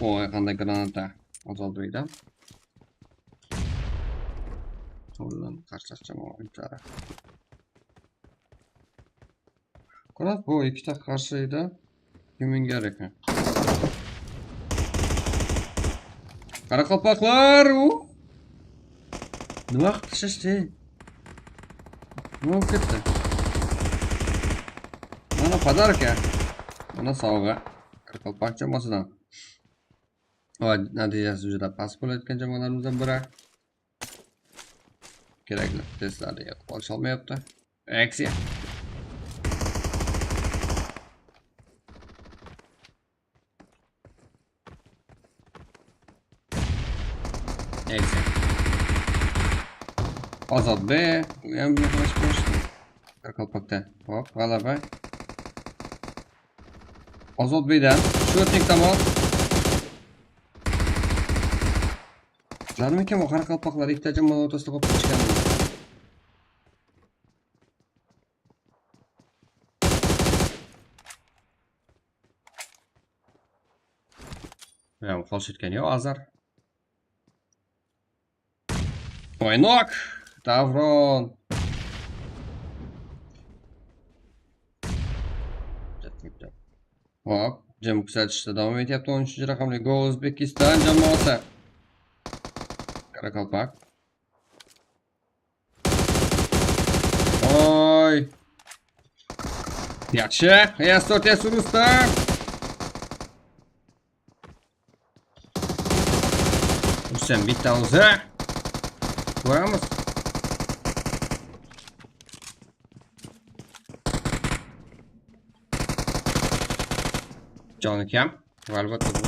Oy, qanday granata. Azaldırıydı. Ondan qarshi jamoa oyuncuları. Quraq, bu ikkita qarshi edi. Kim mingar eken? Qaraqalpaqlar, u! Nima qilib tashlashdi? Nima bo'lib ketdi? Mana podarka. Mana sovg'a. Qaraqalpaq jamoasidan. Va natijasi juda past bo'layotgan jamoalarimizdan biri. Kerakli testlarni yoqib olisholmayapti. Reaksiya. Reaksiya. Ozodbek, u ham yaqinlashib qo'yishdi. Qoraqalpaqda. Hop, g'alaba. Ozodbekdan. Shotnik tomon. Jarmikan bu qaraqalpaqlar ikkita jamoa o'rtasida qolib ketishgan. Ya, xosh etgan, yo, Azar. Oynok, Davron. Hop, jim kuzatishda davom etyapti. On úshinchi raqamli gol O'zbekiston jamoasi. Qaraqalpaq. Oy. Yaxshi. S to'rt S urusda. Ursam bitta o'zi. Ko'ramiz. Joni kam. Albatta bu.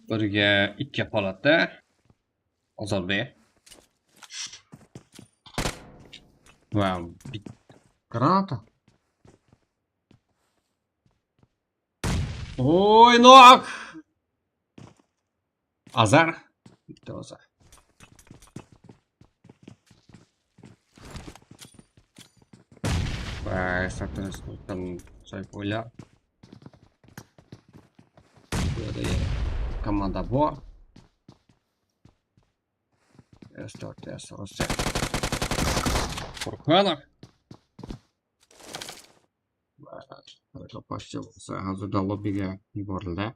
Birga ikki holatda. Ozodbek. Va bit-, Granata. Oy, nok! Azar. Bitta bolsa. Vay, satırıskıqtan sayıp oylar. Komanda bu. S dört, S dört. Furkanov. Qapashcha bolsa házirda lobbige yuborildi.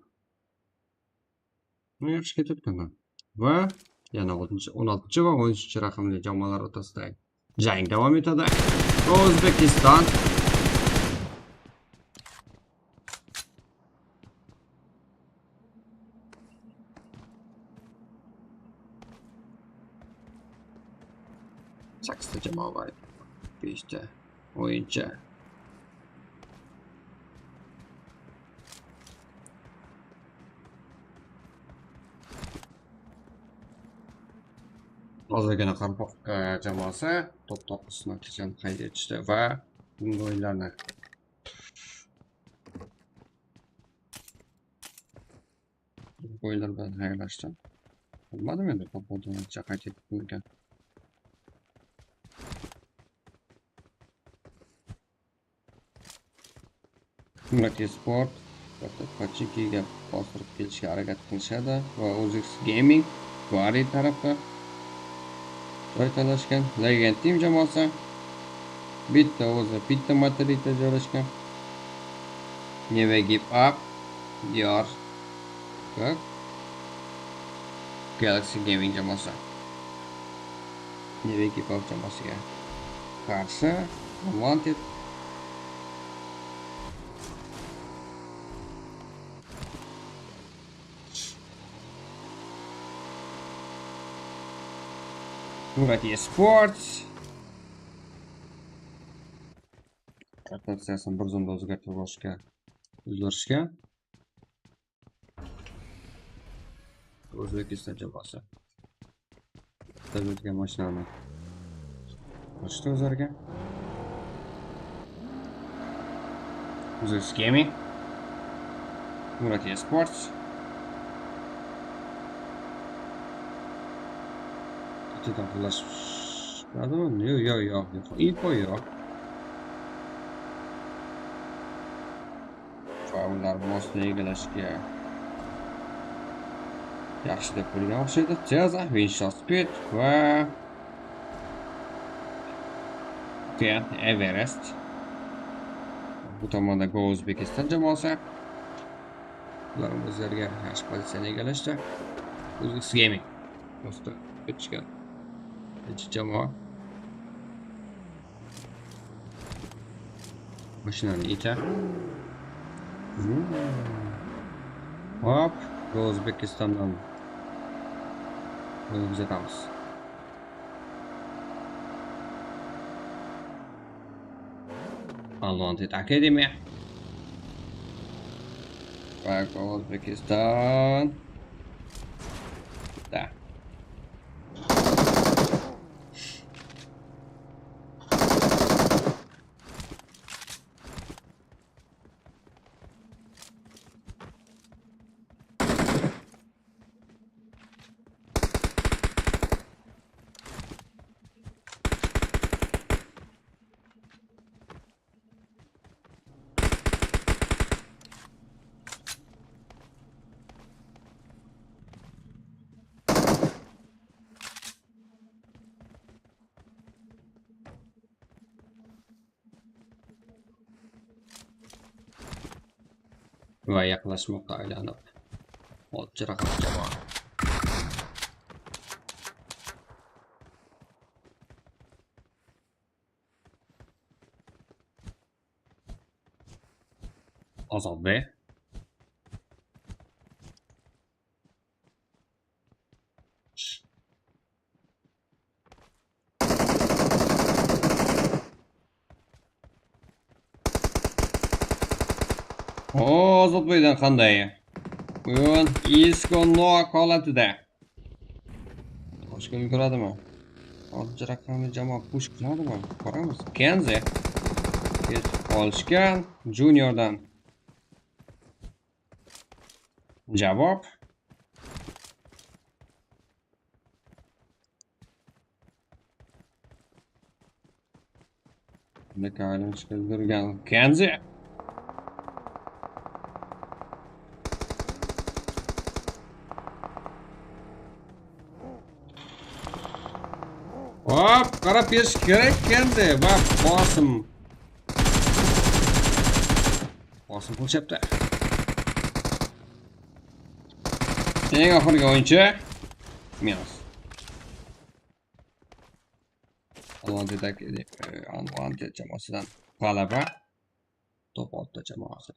Yaxshi ketipti. Va yana oltinchi, on oltinchi va on úshinchi raqamli jamoalar o'rtasida jang davom etadi. O'zbekiston. Sakkizta jamoa bar. Beshta o'yinchi. Hozirgina Qoraqalpaq, e, jamoasi top to'qqizta natijani qayd etishdi va bugungi o'yinlarni Oyunlar bilan xayrlashdim. Bilmadim endi, futboldan ancha qayt etdim ekan. Hikmat Esport, Pachinkiga bostirib kelishga harakat qilishadi va O'zix Gaming Bari tarafda joy talashgan. Legend Team jamoasi bitta o'zi, bitta materikda joylashgan. Never Give Up, Dior, Galaxy Gaming jamoasi. Never Give Up jamoasiga qarshi Unwanted. Murat Esports. Rotatsiyasini bir zumda o'zgartirib olishga, o'zgarishga. O'zbekiston jamoasi. Biz o'tgan mashinani ochdi o'zlariga. O'zbekiston Gaming. Murat Esports. Bittadan qulashadimi? Yo'q, yo'q, yo'q, yo'q. Info yo'q. Faullar mostni egallashga yaxshi deb bilgan o'xshaydi. Teza, Winshow Speed va Ken Everest. Bu tomonda Go Uzbekistan jamoasi. Bular o'zlariga yaxshi pozitsiyani egallashdi. Uzbek Gaming. Do'stlar, ketishgan. Birinchi jamoa. Mashinani ita. Hop, O'zbekistondan o'yin kuzatamiz. Unwanted Academy. Bak, O'zbekiston. Da. Va yaqınlashmoqqa aylanib. Ot chiraqlab jama. Azadbek. O, Azadbekten qanday? Bugun Isko no qolatida. Toshkent ko'radimi? Oltinchi raqamli jamoa push qiladimi? Ko'ramiz. Kenze. Polshkan Juniordan javob. Mine, kaylanıshqa úlgirgen Kenzi. Hop, qara perish kerek Kenzi. Bap, bosım. Bosım pul shepti. Eń oxirgi oyunchi. Minus. Unwanted, e, Unwanted jamoasıdan g'alaba. Top olti jamoası.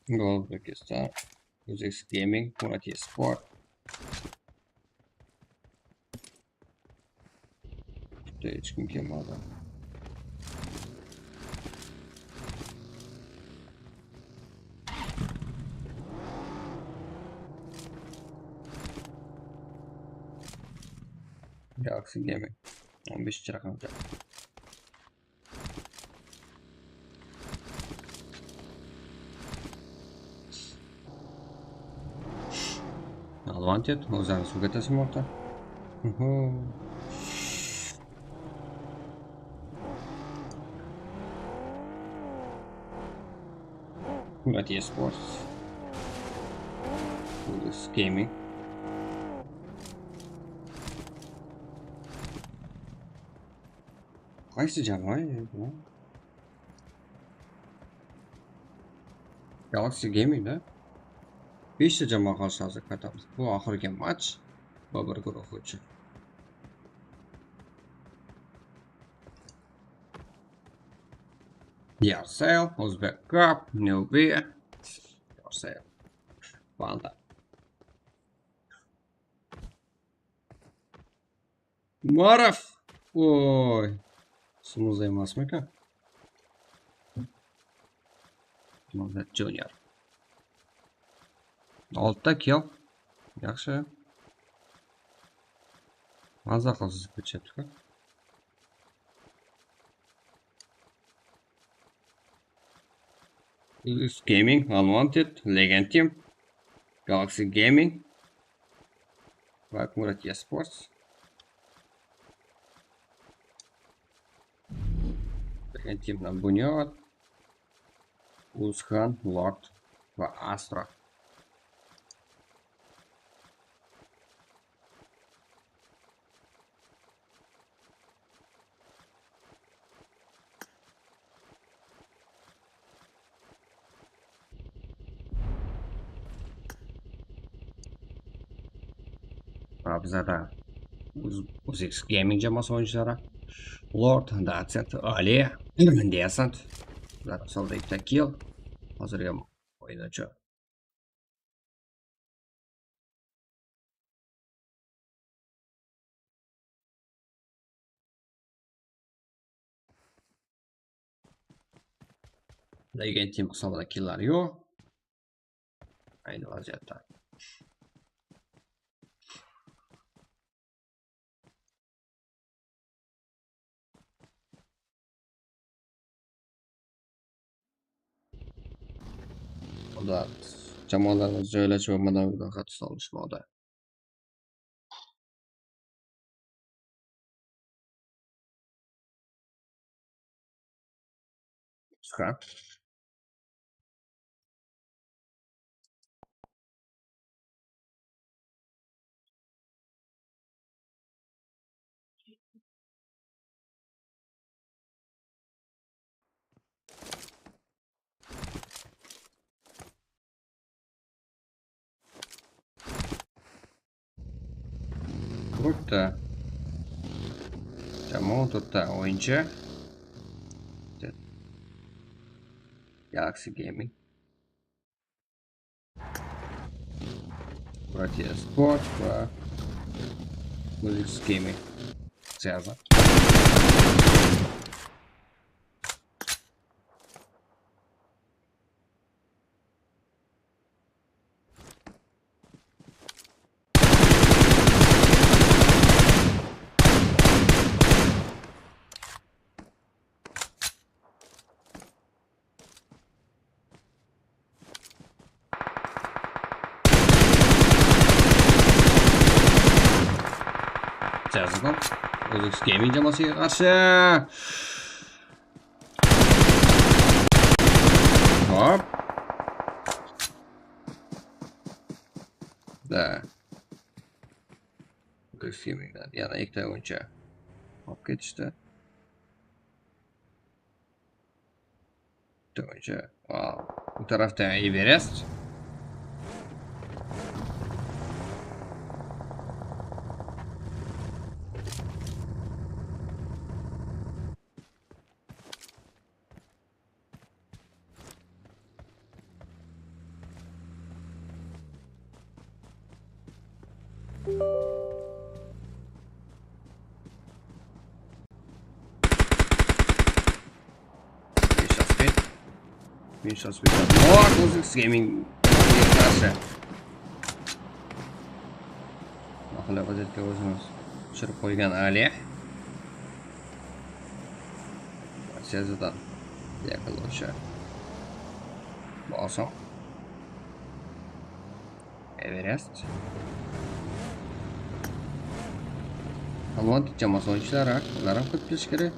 Gol Uzbekistan, Uzbeks Gaming, Murat Esport. Bitta hesh kim kelmadi. Galaxy Gaming. On besh raqam. Unwanted, o'zlari suvga tashlamoqda. Uhu. Murat Esports. Gaming. Qaysi jamoa endi bu? Galaxy Gaming da. Beshta jamoa qarsı házir qaytamız. Bu oxirgi match. B bir guruhi uchun. Yarsel, Uzbek Cup, Newbie. Yarsel. Panda. Umarov. Oy. Smooth emasmi eken? Junior. Oltita kill. Yaxshi. Mazza qilsiz ketishapti-ku. Gaming, Unwanted, Legend Team, Galaxy Gaming, Murat Esports. Legend Teamnan Bunyod, Uzxan, Lord va Astro. Abzada Uz-, Uzbeks Gaming jamoasi oyunchilari. Lord, Dacent, Ali, Desant. Bular solda ikkita kill. Hozirgi oyunchi. Legend Team hisobida killari yo'q. Ayni vaziyatda. Ular jamoalarimiz joylashuvi mana bunaqa tus olishmoqda. Qisqa. To'rtta jamoa, to'rtta o'yinchi. Galaxy Gaming. Protea Sport va Ózbek Gaming. Siyazı. Jazıldım. Ózbek Gaming jamoasiga qarshi. Hop. Da. Ózbek Gamingden yana ekkita oyunshı alıp ketishti. Bitta oyunshı. Vau. Bu tarafta Everest. Bes aspet. Bes aspet. Noak Ózbek Gaming qarshi. Maqul, vaziyatke ózimiz túsirip qoyǵan Ali. Sezadan. Yakılosha. Bolsın. Everest. Alman jamoasi oyunshıları, olar ham kirip kelishi kerek.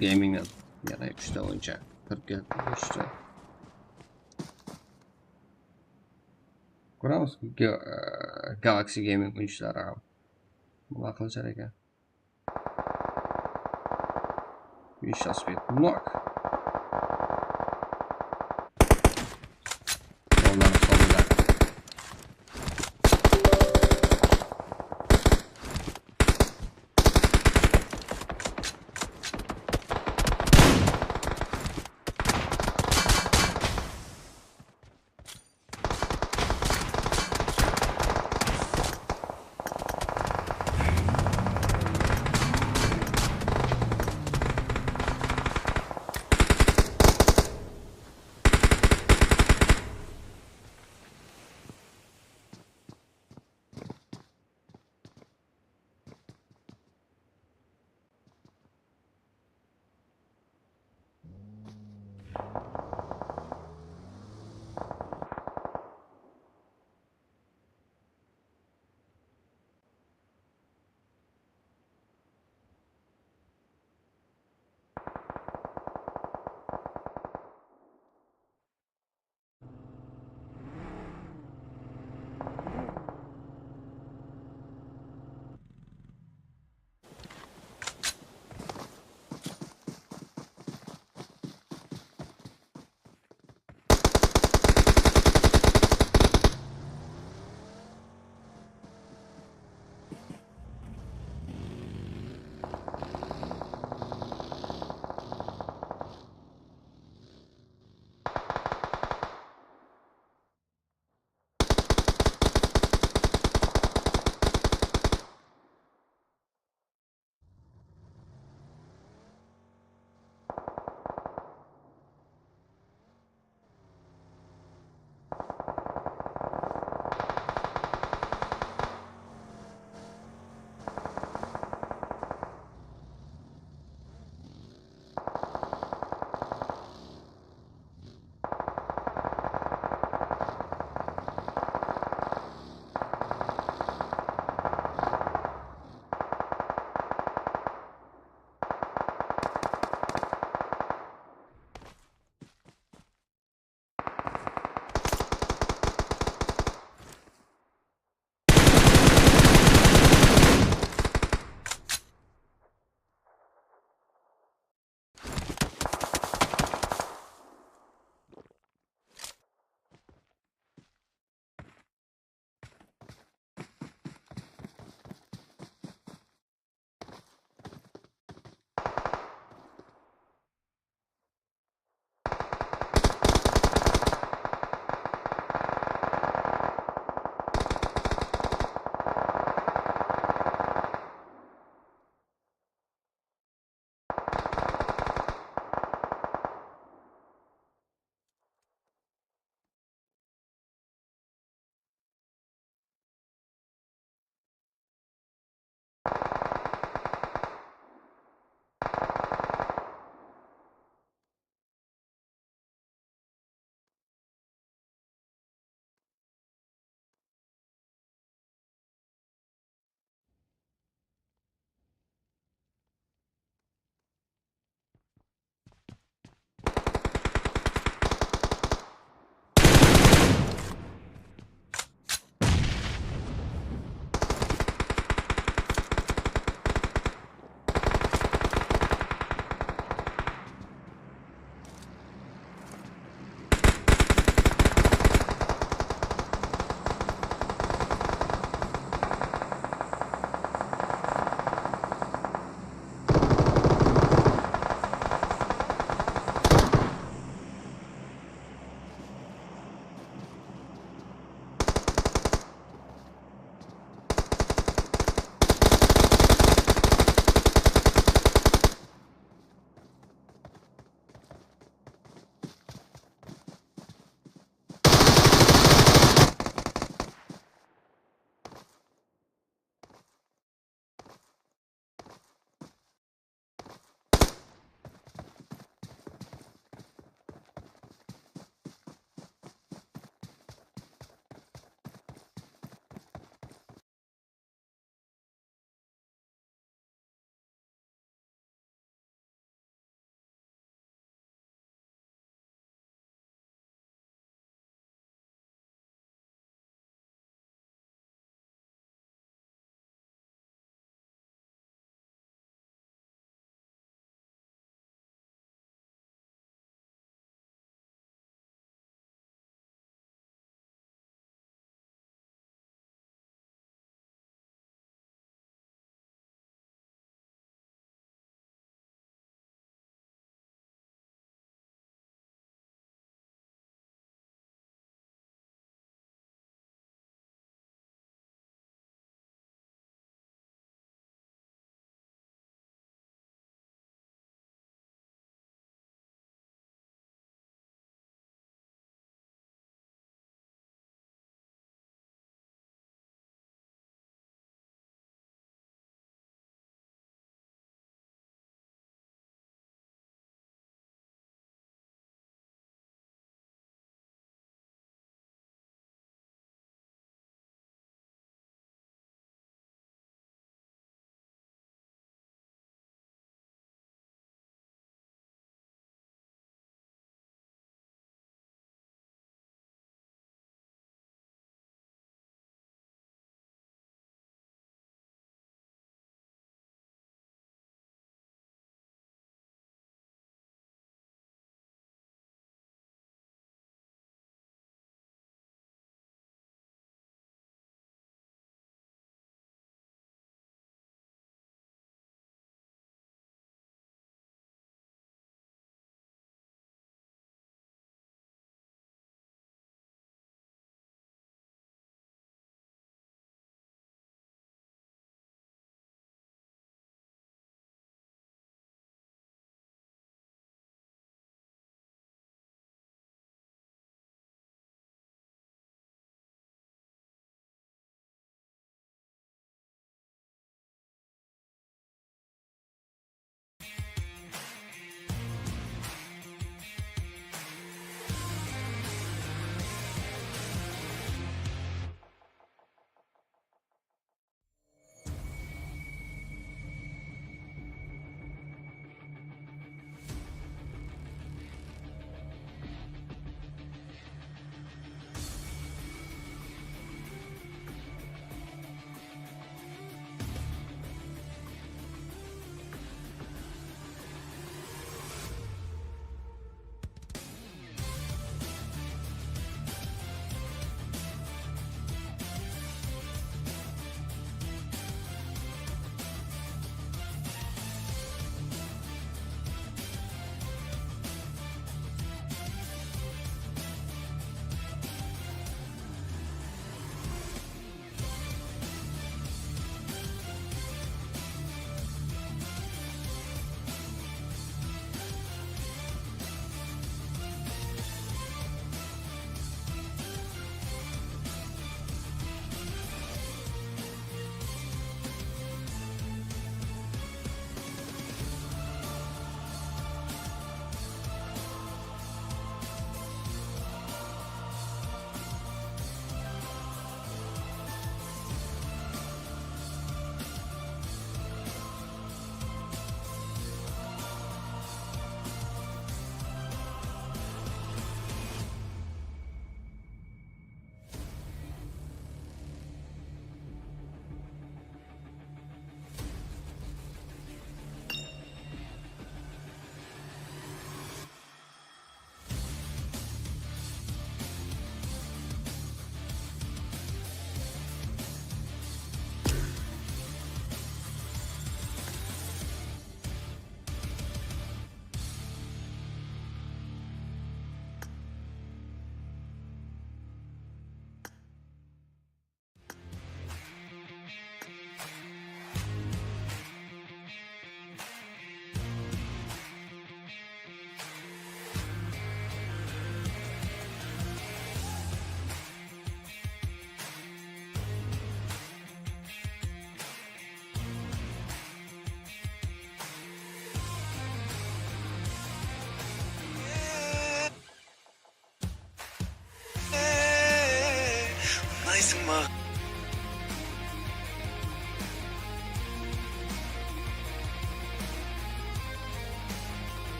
Gamingden yana úshta oyunshı kirip kelip kelishi. Kóremiz, Ga-, Galaxy Gaming oyunshıları ham. Bunlar qılışar eken. Bes aspet nok.